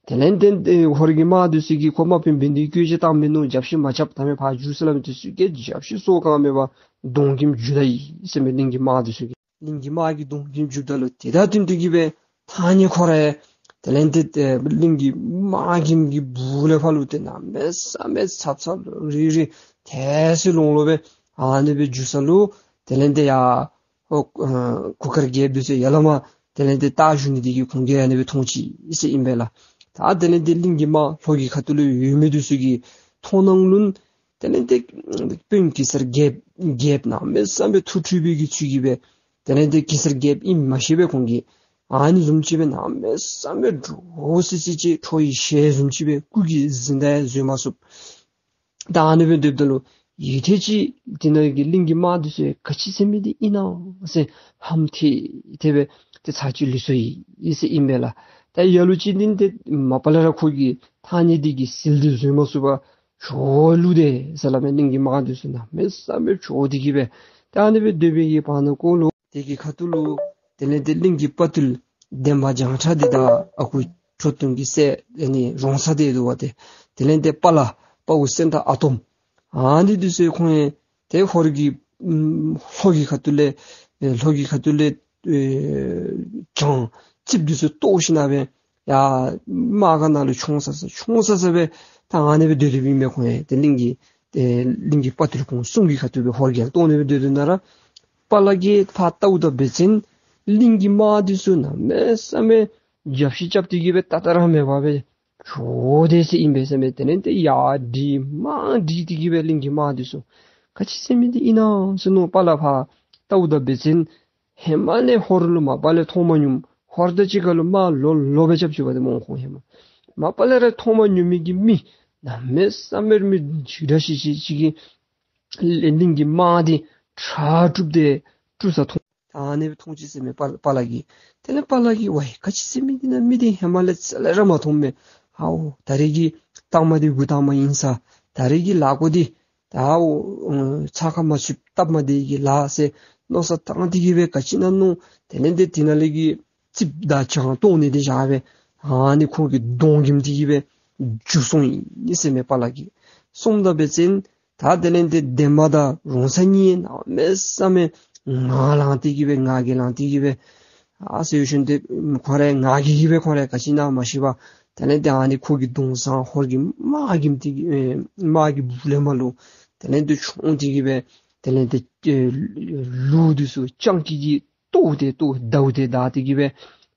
དེ་ལས་དེ་ཨེ་ཧོར་གྱི་དམག་འདི་ཚུ་གིས་ཁོ་དམག་དཔོན་འབད་ནི་སྐུལ་ལྕག་བཏང་མི་ནུག། རྒྱབ་ཤུགས་མ་རྐྱབ། ད་མི་ཕར་འགྱོ་ཟེར་སླབ་མི་འདི་ཚུ་གིས་རྒྱབ་ཤུགས་སོར་བཀང་མེད་པར་གདོང་གིམ་འགྱོ་ད་ཡི་ཟེར་མས། གླིང་གི་དམག་འདི་ཚུ་གིས་གླིང་གི་དམག་གིས་གདོང་གིམ་འགྱོཝ་ད་ལུ་དེ་དང་བསྟུན་ཏེ་གི་སྦེ་ཐང་རྙེད་ཁོ་ར་དེ་ལས་དེ་ཨེ་གླིང་གི་དམག་གིམ་གྱི་སྦུག་ལས་ཕར་ལུ་ཏེ་གནམ་མེད་ས་མེད་ཚབ་ཚབ་རིལ་རི་ཏེ་སི་ལོང་ལོང་སྦེ་ཨ་ནི་སྦེ་འགྱོ་ས་ལུ་དེ་ལས་དེ་ཡ་ཨོ་ཨ་གུར་དཀར་རྒྱལཔོ་འདི་ཚུ་ཡར་ལས་མར་དེ་ལས་དེ་ལྟ་ཞུ་ནི་འདི་གིས་ཁོང་གིས་ཨ་ནི་སྦེ་མཐོང་ཅི་ཟེར་ཨིན་པས་ལགས། ད་དེ་ལས་དེ་གླིང་གི་དམག་ལྷོ་གི་ཁ་ཐུག་ལུ་ཡོད་མི་འདི་ཚུ་གི་མཐོང་སྣང་ལུ་དེ་ལས་དེ་དཔོན་གེ་སར་རྒྱལཔོ་རྒྱལཔོ་གནམ་མེད་ས་མེད་ཐུགས་འཁྲུལ་བའི་གི་ཚུལ་གྱིས་སྦེ་དེ་ལས་དེ་གེ་སར་རྒྱལཔོ་ཨིནམ་མ་ཤེས་པར་ཁོང་གིས་ཨ་ནི་བཟུམ་ཅིག་སྦེ་གནམ་མེད་ས་མེད་འདྲོག་སི་སི་ཅིག་ཁྲོ་བོའི་ཞལ་བཟུམ་ཅིག་སྦེ་སྐུ་གི་གཟི་མདངས་བཟོད་མ་ཚུགས། ད་ཨ་ནི་སྦེ་སྡོདཔ་ད་ལུ་ཡུད་ཐེངས་ཅིག་དེ་ནང་གི་གླིང་གི་དམག་འདི་ཚུ་ག་ཅི་ཟེར་མི་འདི་ཨིན་ན་ཟེར་ཧམ་ཐེ་ཐེ་སྦེ་ཏེ་ཚར་གཅིག་ལུས་སོ་ཡི་ཟེར་ཨིན་པས་ལགས། ད་ལ་ལུ་ཅིག་འདི་ཏེ་མ་པ་ལས་ར་ཁོ་གི་ཐང་རྙེད་འདི་གི་ཟིལ་འདི་བཟོད་མ་ཚུགས་པར་བྱོག་ལུས་ཏེ་ཟེར་སླབ་མས། གླིང་གི་དམག་འདི་ཚུ་གནམ་མེད་ས་མེད་བྱོག་སྟེ་གི་སྦེ་ད་ཨ་ནི་སྦེ་སྡོད་པའི་གི་བར་ན་ཀོ་ལུ་དེ་གི་ཁ་ཐུག་ལུ་དེ་ལས་དེ་གླིང་གི་དཔའ་བརྟུལ་འདན་མ་བྱང་ཁྲ་འདི་དང་ཨ་ཁུ་ཁྲོ་ཐུང་གི་སྲས་ཨ་ནི་རོང་ཚ་འདི་འདུག་པ། ཏེ་དེ་ལས་དེ་པ་ལ་དཔའ་བོ་སེང་སྟག་ཨ་དོམ་ཨ་ནི་འདི་ཚུ་ཁོང་ཡང་ཏེ་ཧོར་གྱི་ཨམ་ལྷོ་གི་ཁ་ཐུག་ལས་ཨེ་ལྷོ་གི་ཁ་ཐུག་ལས་ཨེ་བྱང་རྩིགཔ་འདི་ཚུ་གཏོར་ཞིནམ་སྦེ་ཡར་དམག་སྒར་ནང་ལུ་མཆོང་ས་ས་མཆོང་ས་ས་སྦེ་ད་ཨ་ནི་སྦེ་སྡོད་སྡོདཔ་ཨིན་མས། ཁོང་ཡང་ཏེ་གླིང་གི་ཏེ་གླིང་གི་དཔའ་བརྟུལ་ཁོང་གསུམ་གྱི་ཁ་ཐུག་སྦེ་ཧོར་གྱི་ཡར་གཏོར་ནི་སྦེ་སྡོད་སྡོདཔ་ད་ར་པ་ལ་གིས་ཕར་བལྟཝ་ད་འབད་བ་ཅིན་གླིང་གི་དམག་འདི་ཚུ་གནམ་མེད་ས་མེད་རྒྱབ་ཤུགས་རྐྱབ་སྟེ་གི་སྦེ་ད་ལྟ་ར་མེད་པར་སྦེ་བྱོག་སྟེ་ཟེར་ཨིན་པས་ཟེར་མས། དེ་ལས་དེ་ཡར་འདྲིས་མར་འདྲིས་ཏེ་གི་སྦེ་གླིང་གི་དམག་འདི་ཚུ་ག་ཅི་ཟེར་མི་འདི་ཨིན་ན་ཟེར་མནོ། པ་ལ་ཕར་བལྟཝ་ད་འབད་བ་ཅིན་ཧེ་མ་ལས་ཧོར་ལུ་མ་པ་ལས་མཐོང་མ་མྱོང་། ཧོར་དང་གཅིག་ཁར་ལུ་དམག་ལོག་ལོག་སྦེ་རྐྱབ་ཅི་པ་ཏེ་མོ་ཁོང་ཧེ་མ་མ་པ་ལས་ར་མཐོང་མ་མྱོང་མི་གི་མི་གནམ་མེད་ས་མེད་མི་འཇིགས་སྐྲག་ཤིག་ཤིག་ཅིག་གིས་གླིང་གི་དམག་འདི་ཁྲག་དཀྲུགས་ཏེ་དཀྲུགས་ས་མཐོང་། ད་ཨ་ནི་སྦེ་མཐོང་ཅི་ཟེར་མས་པ་པ་ལ་གིས། དེ་ལས་པ་ལ་གིས་ཝའི་ག་ཅི་ཟེར་མི་འདི་ཨིན་ན། མི་འདི་ཧེ་མ་ལས་རྩ་ལས་ར་མ་མཐོངམ་མས། ཧའོ་ད་རེས་ཀྱི་རྟགས་མ་འདི་འགོ་དང་པ་ཨིན་ས། ད་རེས་ཀྱི་ལཱ་འགོ་འདི་ད་ཨོ་ཨོ་ཚ་ཁ་མ་ཚུདཔ་སྟབས་མ་བདེ་གི་ལཱ་ཟེར་མནོ་བསམ་བཏང་སྟེ་གི་སྦེ་ག་ཅི་ཨིན་ན་མནོ། དེ་ལས་དེ་དེ་ནང་ལས་ཀྱི་རྩིགཔ་དང་བྱང་གཏོར་ནི་འདི་བཞག་སྦེ་ཨ་ནི་ཁོང་གི་གདོང་གིམ་སྟེ་གི་སྦེ་འགྱོ་སོང་ཡི་ཟེར་མས་པ་ལ་གིས། སོངམ་ད་འབད་བ་ཅིན་ད་དེ་ལས་དེ་འདན་མ་དང་རོང་ཚ་གཉིས་གནམ་མེད་ས་མེད་ངར་ལངས་ཏེ་གི་སྦེ་ངར་གྱིས་ལངས་ཏེ་གི་སྦེ་ཨ་ཟེར་ཞིནམ་དེ་ཁོང་ར་ངར་གྱིས་གི་སྦེ་ཁོང་ར་ག་ཅི་ཨིན་ན་མ་ཤེས་པར་དེ་ལས་དེ་ཨ་ནི་ཁོ་གི་གདོང་བཟང་ཧོར་གྱི་དམག་གིམ་སྟེ་གི་ཨེ་དམག་གི་སྦུག་ལས་མར་ལུ་དེ་ལས་དེ་མཆོང་སྟེ་གི་སྦེ་དེ་ལས་དེ་ཨེ་ལུག་འདི་ཚུ་སྤྱང་ཀི་གིས་བཏོག་སྟེ་བཏོག་བརྡབ་སྟེ་བརྡབ་སྟེ་གི་སྦེ་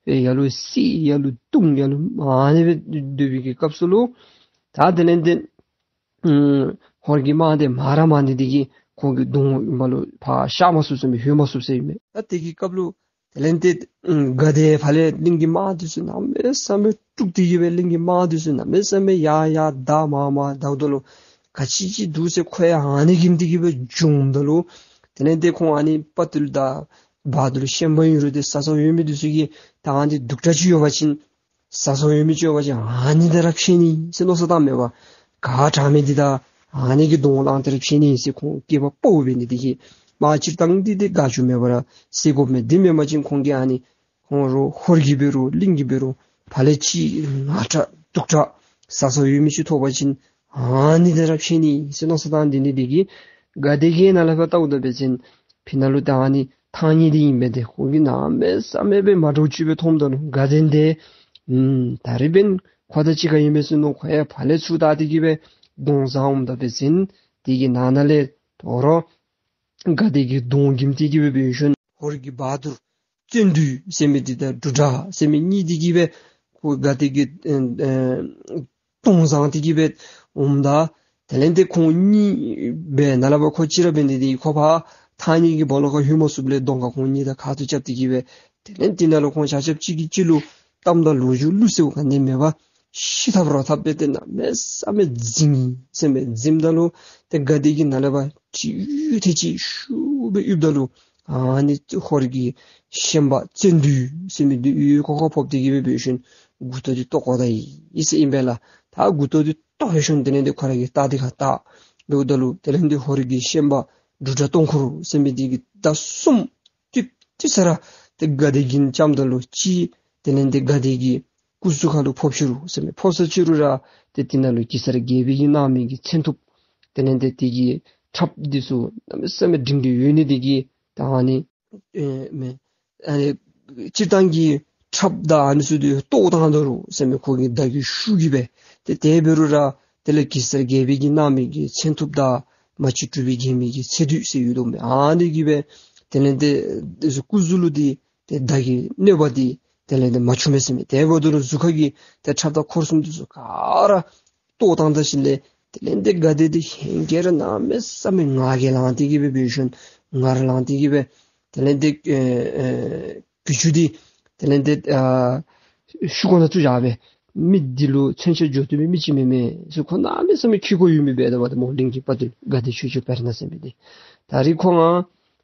ཨེ་ཡར་ལུ་བསད་ཡར་ལུ་བརྡུང་ཡར་ལུ་ཨ་ནི་སྦེ་སྡོད་པའི་གི་སྐབས་སུ་ལུ་ད་དེ་ལས་དེ་ཨམ་ཧོར་གྱི་དམག་འདི་མར་ར་མར་འདི་འདི་གིས་ཁོང་གི་གདོང་མར་ལུ་ཕར་བཤགས་མ་ཚུགས་ཟེར་མས། ལྷོད་མ་ཚུགས་ཟེར་མས། ད་དེ་གི་སྐབས་ལུ་དེ་ལས་དེ་ཨམ་དགའ་བདེ་ཕར་ལས་གླིང་གི་དམག་འདི་ཚུ་གནམ་མེད་ས་མེད་དཀྲུགས་ཏེ་གི་སྦེ་གླིང་གི་དམག་འདི་ཚུ་གནམ་མེད་ས་མེད་ཡར་ཡར་བདའ་མར་མར་བདའཝ་ད་ལུ་ག་ཅི་ཅིག་འདུག་ཟེར་ཁོ་ཡང་ཨ་ནི་གིམ་སྟེ་གི་སྦེ་འབྱོནམ་ད་ལུ་དེ་ལས་དེ་ཁོང་ཨ་ནི་དཔའ་བརྟུལ་དང་བ་དུར་ཤན་པ་ཨིན་རུང་དེ་ཟ་ས་འོང་མི་འདི་ཚུ་གིས་ད་ཨ་ནི་སྡུག་དྲགས་ཅིག་ཡོད་པ་ཅིན་ཟ་ས་འོང་མི་ཅིག་ཡོད་པ་ཅིན་ཨ་ནི་དེ་ར་འཕྱད་ནི་ཟེར་མནོ་བསམ་བཏངམ་མས་པ། ག་དྲག་མི་འདི་དང་ཨ་ནི་གི་གདོང་ལངས་ཏེ་ར་འཕྱད་ནི་ཟེར་ཁོང་སྐྱེས་པ་ཕོ་འབད་ནི་འདི་གིས་མ་སྤྱིར་བཏང་འདི་དེ་དགའ་བཅུག་མེད་པར་ཟེར་དགོ་མས། དེ་མེན་པ་ཅིན་ཁོང་གིས་ཨ་ནི་ཁོང་ར་ཧོར་གྱི་འབད་རུང་གླིང་གི་འབད་རུང་ཕར་ལས་ཅིག་ངར་དྲགས་སྡུག་དྲགས་ཟ་ས་འོང་མི་ཅིག་ཐོབ་པ་ཅིན་ཨ་ནི་དེ་ར་འཕྱད་ནི་ཟེར་མནོ་བསམ་བཏང་སྟེ་ནི་འདི་གིས་དགའ་བདེ་གི་ནང་ལས་ཕར་བལྟཝ་ད་འབད་བ་ཅིན་ཕི་ནང་ལུ་ད་ཨ་ནི་ཐང་རྙེད་འདི་ཨིན་པས། ཏེ་ཁོ་གིས་གནམ་མེད་ས་མེད་སྦེ་མ་འདྲཝ་ཅིག་སྦེ་མཐོངམ་ད་ལུ་དགའ་བདེ་འདི་ཨམ་ད་རིས་འབདན་ཁོ་དང་གཅིག་ཁར་ཨིན་པས་ཟེར་མནོ། ཁོ་ཡང་ཕར་ལས་ཚུར་བལྟ་སྟེ་གི་སྦེ་གདོང་བཟང་འོངམ་ད་འབད་བ་ཅིན་དེ་གི་ནང་ན་ལས་དོ་རུང་དགའ་བདེ་གི་གདོང་གིམ་སྟེ་གི་སྦེ་འབད་ཞིནམ་ཧོར་གྱི་བ་དུར་ བརྩོན་འགྲུས་ཟེར་མི་འདི་དང་འབྲུག་སྒྲ་ཟེར་མི་གཉིས་འདི་གིས་སྦེ་ཁོ་དགའ་བདེ་གི་ཨེ་ཨེ་གདོང་བཟང་སྟེ་གིས་སྦེ་འོངམ་ད། དེ་ལས་ཏེ་ཁོང་གཉིས་སྦེ་ནཱ་ལས་ཕར་ཁོ་ཅིག་ར་འབད་ནི་འདི་ཁོ་ཕར་ཐང་རྙེད་ཀྱི་སྦོ་ལོགས་ཁར་ལྷོད་མ་ཚུགསཔ་ལས་གདོང་ཁར་ཁོང་གཉིས་དང་ཁ་ཐུག་རྐྱབ་སྟེ་གིས་སྦེ་དེ་ལས་དེ་ནང་ལུ་ཁོང་ཆ་ཁྱབ་གཅིག་གིས་གཅིག་ལུ་གཏམ་དང་ལོ་རྒྱུས་ལུགས་སྲོལ་ག་ནི་མེད་པར་ཤི་འཐབ་རོ་འཐབ་སྦེ་ཏེ་གནམ་མེད་ས་མེད་འཛིངས་ཡི་ཟེར་མས། འཛིངསམ་ད་ལུ་ཏེ་དགའ་བདེ་གིས་ནཱ་ལས་ཕར་ཁྲི་ཡུག་ཐེངས་ཅིག་ཤུགས་སྦེ་གཡུགཔ་ད་ལུ་ཨ་ནི་ཧོར་གྱི་ཤན་པ་བརྩོན་འགྲུས་ཟེར་མི་འདི་ཡུ་ཁོ་ཁོ་ཕོག་སྟེ་གིས་སྦེ་འབད་ཞིནམ་མགུ་ཏོ་འདི་བཏོག་བཀོ་ད་ཡི་ཟེར་ཨིན་པས་ལགས། ད་མགུ་ཏོ་འདི་བཏོག་སྦེ་ཞིནམ་དེ་ལས་ཏེ་ཁོ་ར་གི་རྟ་འདི་ཁར་བཏགས་འབདཝ་ད་ལུ་དེ་ལས་ཏེ་ཧོར་གྱི་ཤན་པ་འབྲུག་སྒྲ་སྟོང་འཁོར་ཟེར་མི་འདི་གིས་མདའ་གསུམ་ཏིག་ཏིག་ས་ར་ཏེ་དགའ་བདེ་གིས་རྐྱབ་ད་ལུ་གཅིག་དེ་ལས་ཏེ་དགའ་བདེ་གི་སྐུ་གཟུགས་ཁར་ལུ་ཕོག་ཅི་རུང་ཟེར་མས། ཕོག་ས་ཅི་རུང་ར་ཏེ་དེ་ནང་ལུ་གེ་སར་རྒྱལ་པོ་གིས་གནང་མི་གི་མཚོན་ཐུབ་དེ་ལས་ཏེ་དེ་གི་ཁྲབ་འདི་ཚུ་གནམ་མེད་ས་མེད་སྒྲིང་སྒྲི་ཡོད་ནི་འདི་གིས་ད་ཨ་ནི་ཨེ་མེན། ཨ་ནི་སྤྱིར་བཏང་གི་ཁྲབ་དང་ཨ་ནི་ཚུ་འདི་བཏོག་བཏང་ད་རུང་ཟེར་མས། ཁོ་གི་མདའ་གི་ཤུགས་ཀྱིས་སྦེ་ཏེ་དེ་འབད་རུང་ར་དེ་ལས་གེ་སར་རྒྱལ་པོ་གིས་གནང་མི་གི་མཚོན་ཐུབ་དང་མ་གཅིག་གྲུབ་པའི་རྒྱལ་མོ་གི་ཚེ་དུས་ཟེར་ཡོད་དོ་མས། ཨ་ནི་གིས་སྦེ་དེ་ལས་ཏེ་དེ་ཚུ་སྐུ་གཟུགས་ལུ་འདི་ཏེ་མདའ་གི་གནོད་པ་འདི་དེ་ལས་ཏེ་མ་བྱུང་མས་ཟེར་མས། དེ་འབདཝ་ད་ལུ་གཟུགས་ཁ་གི་ཏེ་ཁྲབ་དང་འཁོར་གསུམ་འདི་ཚུ་ག་ར་བཏོག་བཏང་ད་ཞིནམ་ལས་དེ་ལས་ཏེ་དགའ་བདེ་འདི་ཧེང་སྐལ་ར་གནམ་མེད་ས་མེད་ངར་གྱིས་ལངས་ཏེ་གིས་སྦེ་འབད་ཞིནམ་ངར་ལངས་ཏེ་གིས་སྦེ་དེ་ལས་ཏེ་ཨེ་ཨེ་གྱི་ཅུང་འདི་དེ་ལས་ཏེ་ཨ་ཤུགས་ཁོ་ན་བཙུགས་བཞག་སྦེ་མི་འདི་ལུ་མཚོན་ཆ་འཇོག་བཏུབ་མི་མི་ཅིག་མེད་མས་ཟེར། ཁོ་གནམ་མེད་ས་མེད་ཁེ་ཀོ་ཡོད་མི་འབད་དོ་བ་ཏེ་སྨོ། གླིང་གི་དཔའ་རྟུལ་དགའ་བདེ་ཆོས་སྐྱོང་བེར་ནག་ཟེར་མི་འདི། ད་རིས་ཁོ་ང་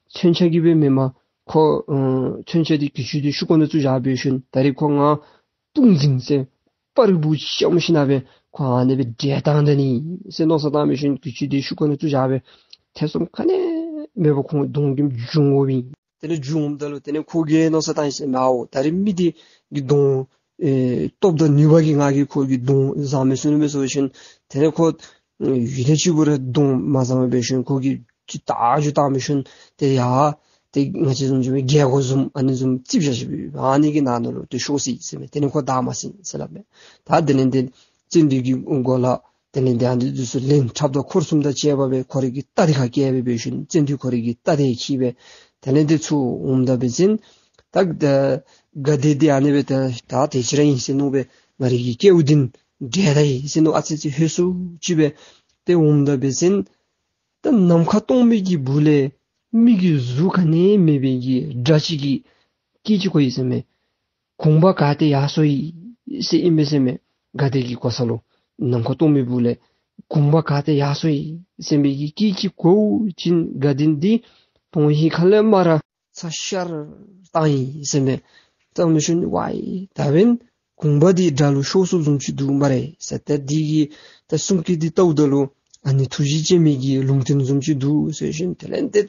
མཚོན་ཆ་གིས་སྦེ་མེན་མས། ཁོ་ཨ་མཚོན་ཆ་འདི་གྱི་ཅུང་འདི་ཤུགས་ཁོ་ན་བཙུགས་བཞག་འབད་ཞིནམ་ད་རིས་ཁོ་ང་བཏུང་འཛིང་ཟེར་སྤར་བུ་ཅམ་ཤིག་ནང་སྦེ་ཁོ་ཨ་ནི་སྦེ་བསྒྲལ་བཏང་ད་ནི་ཟེར་མནོ་བསམ་བཏང་འབད་ཞིནམ་གྱི་ཅུང་འདི་ཤུགས་ཁོ་ན་བཙུགས་བཞག་སྦེ་ཐེ་ཚོམ་ག་ནི་མེད་པར་ཁོང་གདོང་གུ་རྒྱུག་འོང་བ་ཨིན། དེ་ལས་རྒྱུག་འོངམ་ད་ལུ་དེ་ལས་ཁོ་གིས་མནོ་བསམ་བཏང་ཡི་ཟེར་མས། ཨའོ་ད་རིས་མི་འདི་གི་གདོང་ཨེ་སྟོབས་དང་ནུས་པ་གིས་ང་གིས་ཁོ་གི་གདོང་བཟང་མི་ཚུགས་ནི་མས་ཟེར་ཞིནམ་དེ་ལས་ཁོ་ཡུན་ཐེངས་གཅིག་པུ་ར་གདོང་མ་བཟང་བར་འབད་ཞིནམ་ཁོ་གིས་ཅིག་ད་རྒྱུག་བཏང་འབད་ཞིནམ་ཏེ་ཡ་ཏེ་ང་བཅས་བཟུམ་ཅིག་སྦེ་རྒྱལ་སྒོ་བཟུམ་ཨ་ནི་བཟུམ་རྩིགཔ་བཞག་ཅི་སྦེ་ཨ་ནི་གི་ནང་ན་ལུ་ཏེ་ཤོར་སོ་ཡི་ཟེར་མས། དེ་ལས་ཁོ་བདའ་མ་ཟིན་ཟེར་སླབ་མས། ད་དེ་ལས་ཏེ་བརྩོན་འགྲུས་ཀྱི་སྒོ་ལས་དེ་ལས་ཏེ་ཨ་ནི་འདི་ཚུ་ལེན། ཁྲབ་དང་འཁོར་གསུམ་དང་བཅས་པ་སྦེ་ཁོ་རའི་གི་རྟ་འདི་ཁར་བཀལ་སྦེ་འབད་ཞིནམ་བརྩོན་འགྲུས་ཁོ་རའི་གི་རྟ་འདི་འཁྱིད་སྦེ་དེ་ལས་ཏེ་ཚུར་འོངམ་ད་འབད་བ་ཅིན་ད་དགའ་བདེ་འདི་ཨ་ནི་སྦེ་ད་ད་དེ་ཅིག་ར་ཨིན་ཟེར་མནོ་སྦེ་ང་རའི་གི་སྐལཝ་འདི་བསྒྲལ་ད་ཡི་ཟེར་མནོ་ཨ་ཙི་ཅིག་ཧོད་སུ་ཅིག་སྦེ་ཏེ་འོངམ་ད་འབད་བ་ཅིན་ད་ནམ་མཁའ་སྟོང་མི་གི་སྦུག་ལས་མི་གི་གཟུགས་ག་ནི་མེད་པའི་གི་སྒྲ་ཅིག་གིས་སྐད་ཅིག་གོ་ཡི་ཟེར་མས། གུང་པ་ག་ཏེ་ཡར་སོ་ཡི་ཟེར་ཨིན་མས་ཟེར་མས། དགའ་བདེ་གི་གོ་ས་ལུ་ནམ་མཁའ་སྟོང་མི་སྦུག་ལས་གུང་པ་ག་ཏེ་ཡར་སོ་ཡི་ཟེར་མི་གི་སྐད་ཅིག་གོ་ཞིནམ་དགའ་བདེ་འདི་དོན་ཧིང་ཁ་ལས་མར་ཚ་ཤར་བཏང་ཡི་ཟེར་མས། བཏང་འབད་ཞིནམ་ཝའི་ད་འབདན་གུང་པ་འདི་དགྲ་ལུ་ཤོར་སོཔ་བཟུམ་ཅིག་འདུག་སྨ་རེ་ཟེར། ད་འདི་གི་ད་གསུང་སྐད་འདི་བལྟཝ་ད་ལུ་ཨ་ནི་ཐུགས་རྗེ་ཅན་མའི་གི་ལུང་བསྟན་བཟུམ་ཅིག་འདུག་ཟེར་ཞིནམ་དེ་ལས་ཏེ་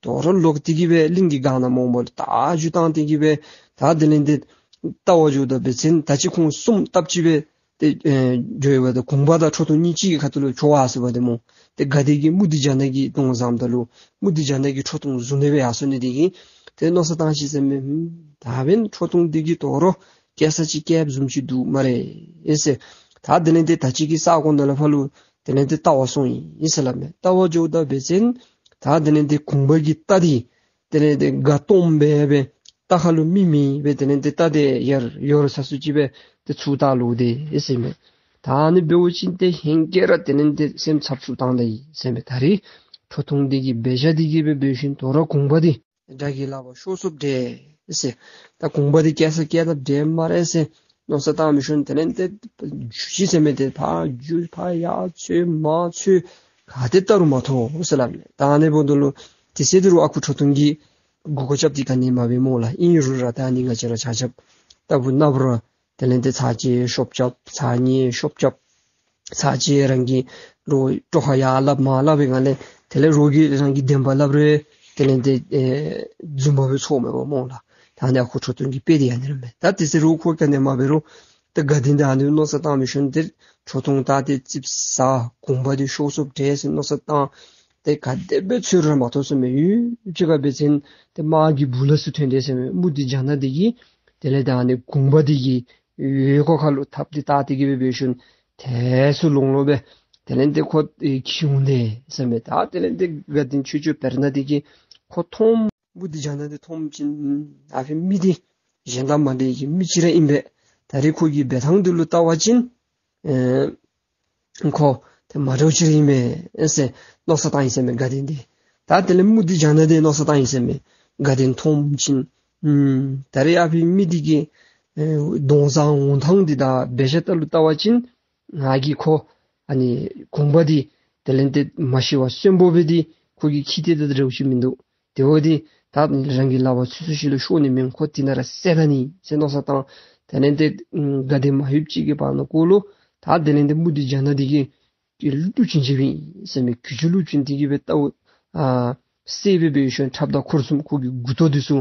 དོ་རུང་ལོག་སྟེ་གིས་སྦེ་གླིང་གི་སྒང་ན་མོ་མོ་ལུ་ད་རྒྱུག་བཏང་སྟེ་གིས་སྦེ་ད་དེ་ལས་ཏེ་བལྟ་བར་འགྱོཝ་ད་འབད་བ་ཅིན་ད་ཅི་ཁོང་གསུམ་སྟབས་གཅིག་སྦེ་ཏེ་ཨེ་འགྱོ་ཡི་བ་ད་གུང་པ་དང་ཁྲོ་ཐུང་གཉིས་གཅིག་གི་ཁ་ཐུག་ལུ་འགྱོ་བ་ཟེར་བ་ཏེ་སྨོ། ཏེ་དགའ་བདེ་གིས་མུ་ཏིག་ཇ་ནག་གི་གདོང་བཟངམ་ད་ལུ་མུ་ཏིག་ཇ་ནག་གི་ཁྲོ་ཐུང་བཟུང་ནི་སྦེ་ཡར་སོ་ནི་འདི་གིས་ཏེ་མནོ་བསམ་བཏང་ཅི་ཟེར་མས། ཧུམ་ད་འབདན་ཁྲོ་ཐུང་འདི་གིས་དོ་རུང་སྐྱེལ་ས་ཅིག་སྐྱེལཝ་བཟུམ་ཅིག་འདུག་སྨ་རེ་ཟེར། ད་དེ་ལས་ཏེ་ད་ཅི་གི་ས་གོ་ནང་ལས་ཕར་ལུ་དེ་ལས་ཏེ་བལྟ་བར་སོང་ཡི་ཟེར་སླབ་མས། བལྟ་བར་འགྱོཝ་ད་འབད་བ་ཅིན་ད་དེ་ལས་ཏེ་གུང་པ་གི་རྟ་འདི་དེ་ལས་ཏེ་ག་སྟོངམ་སྦེ་སྦེ་རྟ་ཁ་ལུ་མི་མེད་པར་དེ་ལས་ཏེ་རྟ་འདི་ཡར་ཡོར་ས་སུ་ཅིག་སྦེ་ཏེ་ཚུར་ད་ལོག་སྟེ་ཨིན་ཟེར་མས། ད་ཨ་ནི་འབད་བ་ཅིན་ཏེ་ཧེང་སྐལ་ར་དེ་ལས་ཏེ་སེམས་འཚབ་འཚུབ་བཏང་ད་ཡི་ཟེར་མས། ད་རིས་ཁྲོ་ཐུང་འདི་གི་འབད་བཞག་འདི་གིས་སྦེ་འབད་ཞིནམ་དོ་རུང་གུང་པ་འདི་དགྲ་གི་ལག་པར་ཤོར་སོཔ་འདྲས་ཟེར། ད་གུང་པ་འདི་སྐྱེལ་ས་སྐྱེལ་ད་འདྲས་སྨ་རེ་ཟེར་མནོ་བསམ་བཏང་འབད་ཞིནམ་དེ་ལས་ཏེ་རྒྱུག་ཅི་ཟེར་མས། ཏེ་ཕར་རྒྱུག་ཕར་ཡར་འཚོལ་མར་འཚོལ་ག་ཏེ་བལྟ་རུང་མ་ཐོབ་ཟེར་སླབ་མས། ད་ཨ་ནི་འབདཝ་ད་ལུ་དེ་ཚེ་འདི་རུང་ཨ་ཁུ་ཁྲོ་ཐུང་གིས་མགུ་སྐོར་རྐྱབ་སྟེ་ག་ནི་མ་འབད་སྨོ་ལགས། ཨིན་རུང་ར་ད་ཨ་ནི་ང་བཅས་ར་ཆ་ཁྱབ་ལྟ་བུ་ན་བུ་ར་དེ་ལས་ཏེ་ཚར་གཅིག་ཤོབ་རྐྱབ་ཚར་གཉིས་ཤོབ་རྐྱབ་ཚར་གཅིག་རང་གི་རོགས་ཀྱི་ཁ་ཡར་སླབ་མར་སླབ་པའི་སྒང་ལས་དེ་ལས་རོགས་ཀྱིས་རང་གི་བདེན་པ་སླབ་རུང་དེ་ལས་ཏེ་ཨེ་རྫུན་པ་སྦེ་ཚོར་མས་པ་སྨོ་ལགས། ད་ཨ་ནི་ཨ་ཁུ་ཁྲོ་ཐུང་གི་དཔེ་འདི་ཨ་ནི་ར་མས། ད་དེ་ཚེ་རོགས་ཁོ་ག་ནི་མ་འབད་རུང་ད་དགའ་བདེ་འདི་ཨ་ནི་མནོ་བསམ་བཏང་འབད་ཞིནམ་ཏེ་ཁྲོ་ཐུང་ད་ཏེ་ཙིགཔ་ཟ་གུང་པ་འདི་ཤོར་སོཔ་འདྲས་ཟེར་མནོ་བསམ་བཏང་ཏེ་ག་དེ་སྦེ་འཚོལ་རུང་མ་ཐོབ་ཟེར་མས། ཡུན་ཅིག་ཁར་འབད་བ་ཅིན་ཏེ་དམག་གི་སྦུག་ལས་སུ་ཐོན་ཏེ་ཟེར་མས། མུ་ཏིག་ཇ་ནག་འདི་གིས་དེ་ལས་ད་ཨ་ནི་གུང་པ་འདི་གི་ཡོལ་ཁོག་ཁ་ལུ་ཐགཔ་འདི་བཏགས་ཏེ་གིས་སྦེ་འབད་ཞིནམ་ཐལ་སུ་ལོང་ལོང་སྦེ་དེ་ལས་ཏེ་ཁོ་ཨེ་འཁྱིད་འོང་དེས་ཟེར་མས། ད་དེ་ལས་ཏེ་དགའ་བདེ་ཆོས་སྐྱོང་བེར་ནག་འདི་གིས་ཁོ་མཐོངམ་ མུ་སྟེགས་ལྕགས་སྣ་འདི་མཐོངམ་ཅིག་ཨ་ཕི་མི་འདི་གཞན་དང་མ་འདྲ་བའི་མི་ཅིག་ར་ཨིན་པས། ད་རེས་ཁོ་གི་འབད་ཐངས་འདི་ལུ་བལྟ་བ་ཅིན་ཨེ་ཁོ་ཏེ་མ་འདྲཝ་ཅིག་ར་ཨིན་མས་ཟེར་མནོ་བསམ་བཏང་ཡི་ཟེར་མས་དགའ་ལྡན་འདི། ད་དེ་ལས་མུ་སྟེགས་ལྕགས་སྣ་འདི་མནོ་བསམ་བཏང་ཡི་ཟེར་མས། དགའ་ལྡན་མཐོངམ་ཅིག་ཨུམ་ད་རེས་ཨ་ཕི་མི་འདི་གིས་ཨེ་གདོང་བཟང་འོང་ཐངས་འདི་དང་འབད་བཞག་ད་ལུ་བལྟ་བ་ཅིན་ང་གིས་ཁོ་ཨ་ནི་གུང་པ་འདི་དེ་ལས་ཏེ་མ་ཤི་བར་གསོན་པོ་སྦེ་འདི་ཁོ་གི་ཁྱི་འདི་དང་འདྲཝ་ཅིག་མིན་འདུག། དེ་འབདཝ་ད་ད་རང་གི་ལག་པར་ཚུད་ཚུད་ཅིག་ལུ་ཤོར་ནི་མེན། ཁོ་འདི་ནང་ར་བསད་ད་ནི་ཟེར་མནོ་བསམ་བཏང་། དེ་ལས་ཏེ་ཨུམ་དགའ་ལྡན་མ་ལྷོདཔ་ཅིག་གི་བར་ན་ཀོ་ལུ་ད་དེ་ལས་ཏེ་མུ་སྟེགས་ལྕགས་སྣ་འདི་གིས་ཏེ་ཀླུ་བྱོན་ཅིག་ཨིན་ཟེར་མས། གྱི་ཅུང་ཀླུ་བྱོན་འདི་གིས་སྦེ་བལྟཝ་ཨ་བསད་སྦེ་འབད་ཞིནམ་ཁྲབ་དང་འཁོར་གསུམ་ཁོ་གི་མགུ་ཏོ་འདི་ཚུ་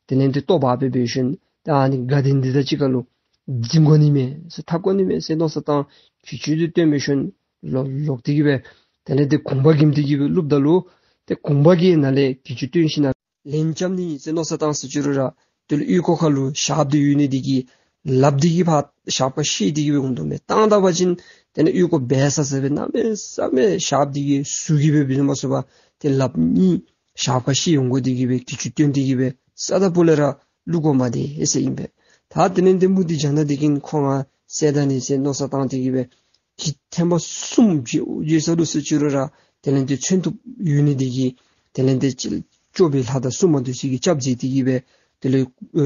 དེ་ལས་ཏེ་བཏོག་པ་སྦེ་འབད་ཞིནམ་ད་ཨ་ནི་དགའ་ལྡན་འདི་དང་གཅིག་ཁར་ལུ་འཛིང་དགོ་ནི་མས་ཟེར་འཐབ་དགོ་ནི་མས་ཟེར་མནོ་བསམ་བཏང་། གྱི་ཅུང་འདི་བཏོན་འབད་ཞིནམ་ལོག་ལོག་སྟེ་གིས་སྦེ་དེ་ལས་ཏེ་གུང་པ་གིས་འདི་གིས་སྦེ་བླུགཔ་ད་ལུ་ཏེ་གུང་པ་གིས་ནཱ་ལས་གྱི་ཅུང་བཏོན་ཞིནམ་ལན་རྐྱབ་ནི་ཟེར་མནོ་བསམ་བཏང་ཟེར་ཅི་རུང་ར་དེ་ལུ་ཨོལ་ཀོ་ཁར་ལུ་ཞགསཔ་འདི་ཡོད་ནི་འདི་གིས་ལགཔ་འདི་གིས་ཕར་ཞགས་པ་བཤེད་དེ་གིས་སྦེ་འོང་དོ་མས། བཏང་ད་པ་ཅིན་དེ་ལས་ཨོལ་ཀོ་འབལ་ས་ས་སྦེ་གནམ་མེད་ས་མེད་ཞགསཔ་འདི་གིས་ཟུག་གིས་སྦེ་འབད་མ་ཚུགས་པར་ཏེ་ལགཔ་གཉིས་ཞགས་པ་བཤེད་འོང་དགོ་དེ་གིས་སྦེ་གྱི་ཅུང་བཏོན་དེ་གིས་སྦེ་ས་ད་པོ་ལས་ར་བླུག་དགོ་མ་དེ་ཨེ་ཟེར་ཨིན་པས། ད་དེ་ལས་ཏེ་མུ་སྟེགས་ལྕགས་སྣ་འདི་གིས་ཁོ་ང་བསད་ད་ནི་ཟེར་མནོ་བསམ་བཏང་དེ་གིས་སྦེ་གྱི་ཐེངས་མ་གསུམ་བྱོན་བྱོན་ས་ལུ་ཟེར་ཅི་རུང་ར་དེ་ལས་ཏེ་མཚོན་ཐུབ་ཡོད་ནི་འདི་གིས་དེ་ལས་ཏེ་ཅིག་སྐྱོབ་པའི་ལྷ་དང་སྲུང་མ་འདི་ཚུ་གིས་སྐྱབས་མཛད་དེ་གིས་སྦེ་དེ་ལས་ཨེ་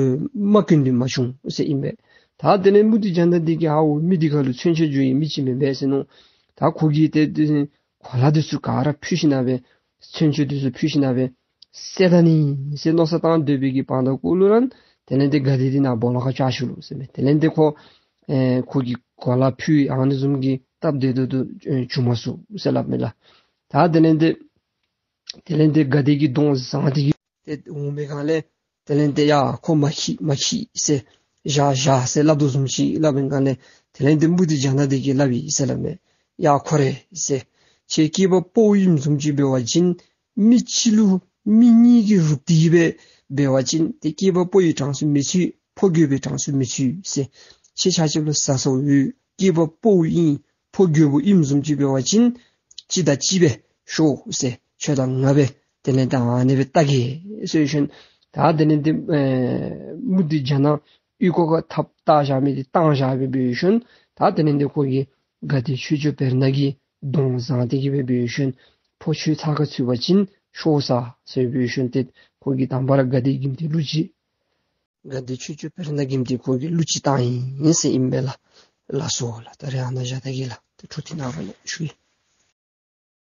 མ་གྱོང་འདི་མ་བྱུང་ཟེར་ཨིན་པས། ད་དེ་ལས་མུ་སྟེགས་ལྕགས་སྣ་འདི་གིས་ཧ་འོ་མི་འདི་ཁར་ལུ་མཚོན་ཆ་འགྱོ་ཡི་མི་ཅིག་མེན་པས་ཟེར་མནོ། ད་ཁོ་གིས་ཏེ་ཏེ་གོ་ལ་འདི་ཚུ་ག་ར་ཕུད་ཞིནམ་སྦེ་མཚོན་ཆ་འདི་ཚུ་ཕུད་ཞིནམ་སྦེ་བསད་ད་ནི་ཟེར་མནོ་བསམ་བཏང་སྡོད་པའི་གི་བར་ན་ཀོ་ལུ་ར་དེ་ལས་ཏེ་དགའ་ལྡན་འདི་ནཱ་སྦོ་ལོགས་ཁར་བཅར་ཞུ་ལོ་ཟེར་མས། དེ་ལས་ཏེ་ཁོ་ཨེ་ཁོ་གིས་གོ་ལ་ཕུད་ཨ་ནི་བཟུམ་གྱི་སྟབས་བདེ་ཏོག་ཏོ་ཨེ་བྱུང་མ་ཚུགས་ཟེར་སླབ་མས་ལགས། ད་དེ་ལས་ཏེ་དེ་ལས་ཏེ་དགའ་ལྡན་གྱི་གདོང་བཟང་འདི་གིས་ཏེ་འོང་པའི་སྒང་ལས་དེ་ལས་ཏེ་ཡ་ཁོ་མ་ཤི་མ་ཤི་ཟེར་བཞག་བཞག་ཟེར་སླབ་དོ་བཟུམ་ཅིག་སླབ་པའི་སྒང་ལས་དེ་ལས་ཏེ་མུ་སྟེགས་ལྕགས་སྣ་འདི་གིས་སླབ་ཡི་ཟེར་སླབ་མས། ཡ་ཁོ་རེ་ཟེར། ཁྱེད་སྐྱེས་པ་ཕོ་ཨིནམ་བཟུམ་ཅིག་འབད་བ་ཅིན་མི་གཅིག་ལུ་མི་གཉིས་ཀྱི་རུབ་སྟེ་གིས་སྦེ་འབད་བ་ཅིན་ཏེ་སྐྱེས་པ་ཕོ་ཡི་གྲངས་སུ་མི་ཚུད། ཕོ་རྒོད་པའི་གྲངས་སུ་མི་ཚུད་ཟེར། ཁྱེད་ཆ་ཁྱབ་ལུ་ཟ་ཟཝ་ཡོད། སྐྱེས་པ་ཕོ་ཨིན་ཕོ་རྒོད་པོ་ཨིནམ་བཟུམ་ཅིག་འབད་བ་ཅིན་གཅིག་དང་གཅིག་སྦེ་ཤོག་ཟེར། ཁྱོད་དང་ང་སྦེ་དེ་ལས་ད་ཨ་ནི་སྦེ་བལྟ་གེ་ཟེར་ཞིནམ་ད་དེ་ལས་ཏེ་ཨེ་མུ་སྟེགས་ལྕགས་སྣ་ཨོལ་ཀོ་ཁར་ཐགཔ་བཏགས་བཞག་མི་འདི་བཏང་བཞག་སྦེ་འབད་ཞིནམ་ད་དེ་ལས་ཏེ་ཁོ་གིས་དགའ་ལྡན་ཆོས་སྐྱོང་བེར་ནག་གི་གདོང་བཟང་འདི་གིས་སྦེ་འབད་ཞིནམ་ཕོ་ཁྱོད་ཚ་ཁ་ཚུད་པ་ཅིན་ཤོག་ཟེར་ཟེར་འབད་ཞིནམ་ཏེ་ཁོ་གིས་དང་པ་ར་དགའ་ལྡན་གྱིམ་འདི་གླུ་ཅིག་དགའ་ལྡན་ཆོས་སྐྱོང་བེར་ནག་གྱིམ་འདི་ཁོ་གིས་གླུ་ཅིག་བཏང་ཡི་ཟེར་ཨིན་པས་ལགས། ལགས་སོ་ལགས། ད་རེས་ཨ་ནཱ་བཞག་ད་གེ་ལགས། ཏེ་འཕྲོ་འདི་ནངས་པ་ལས་ཞུ་གེ།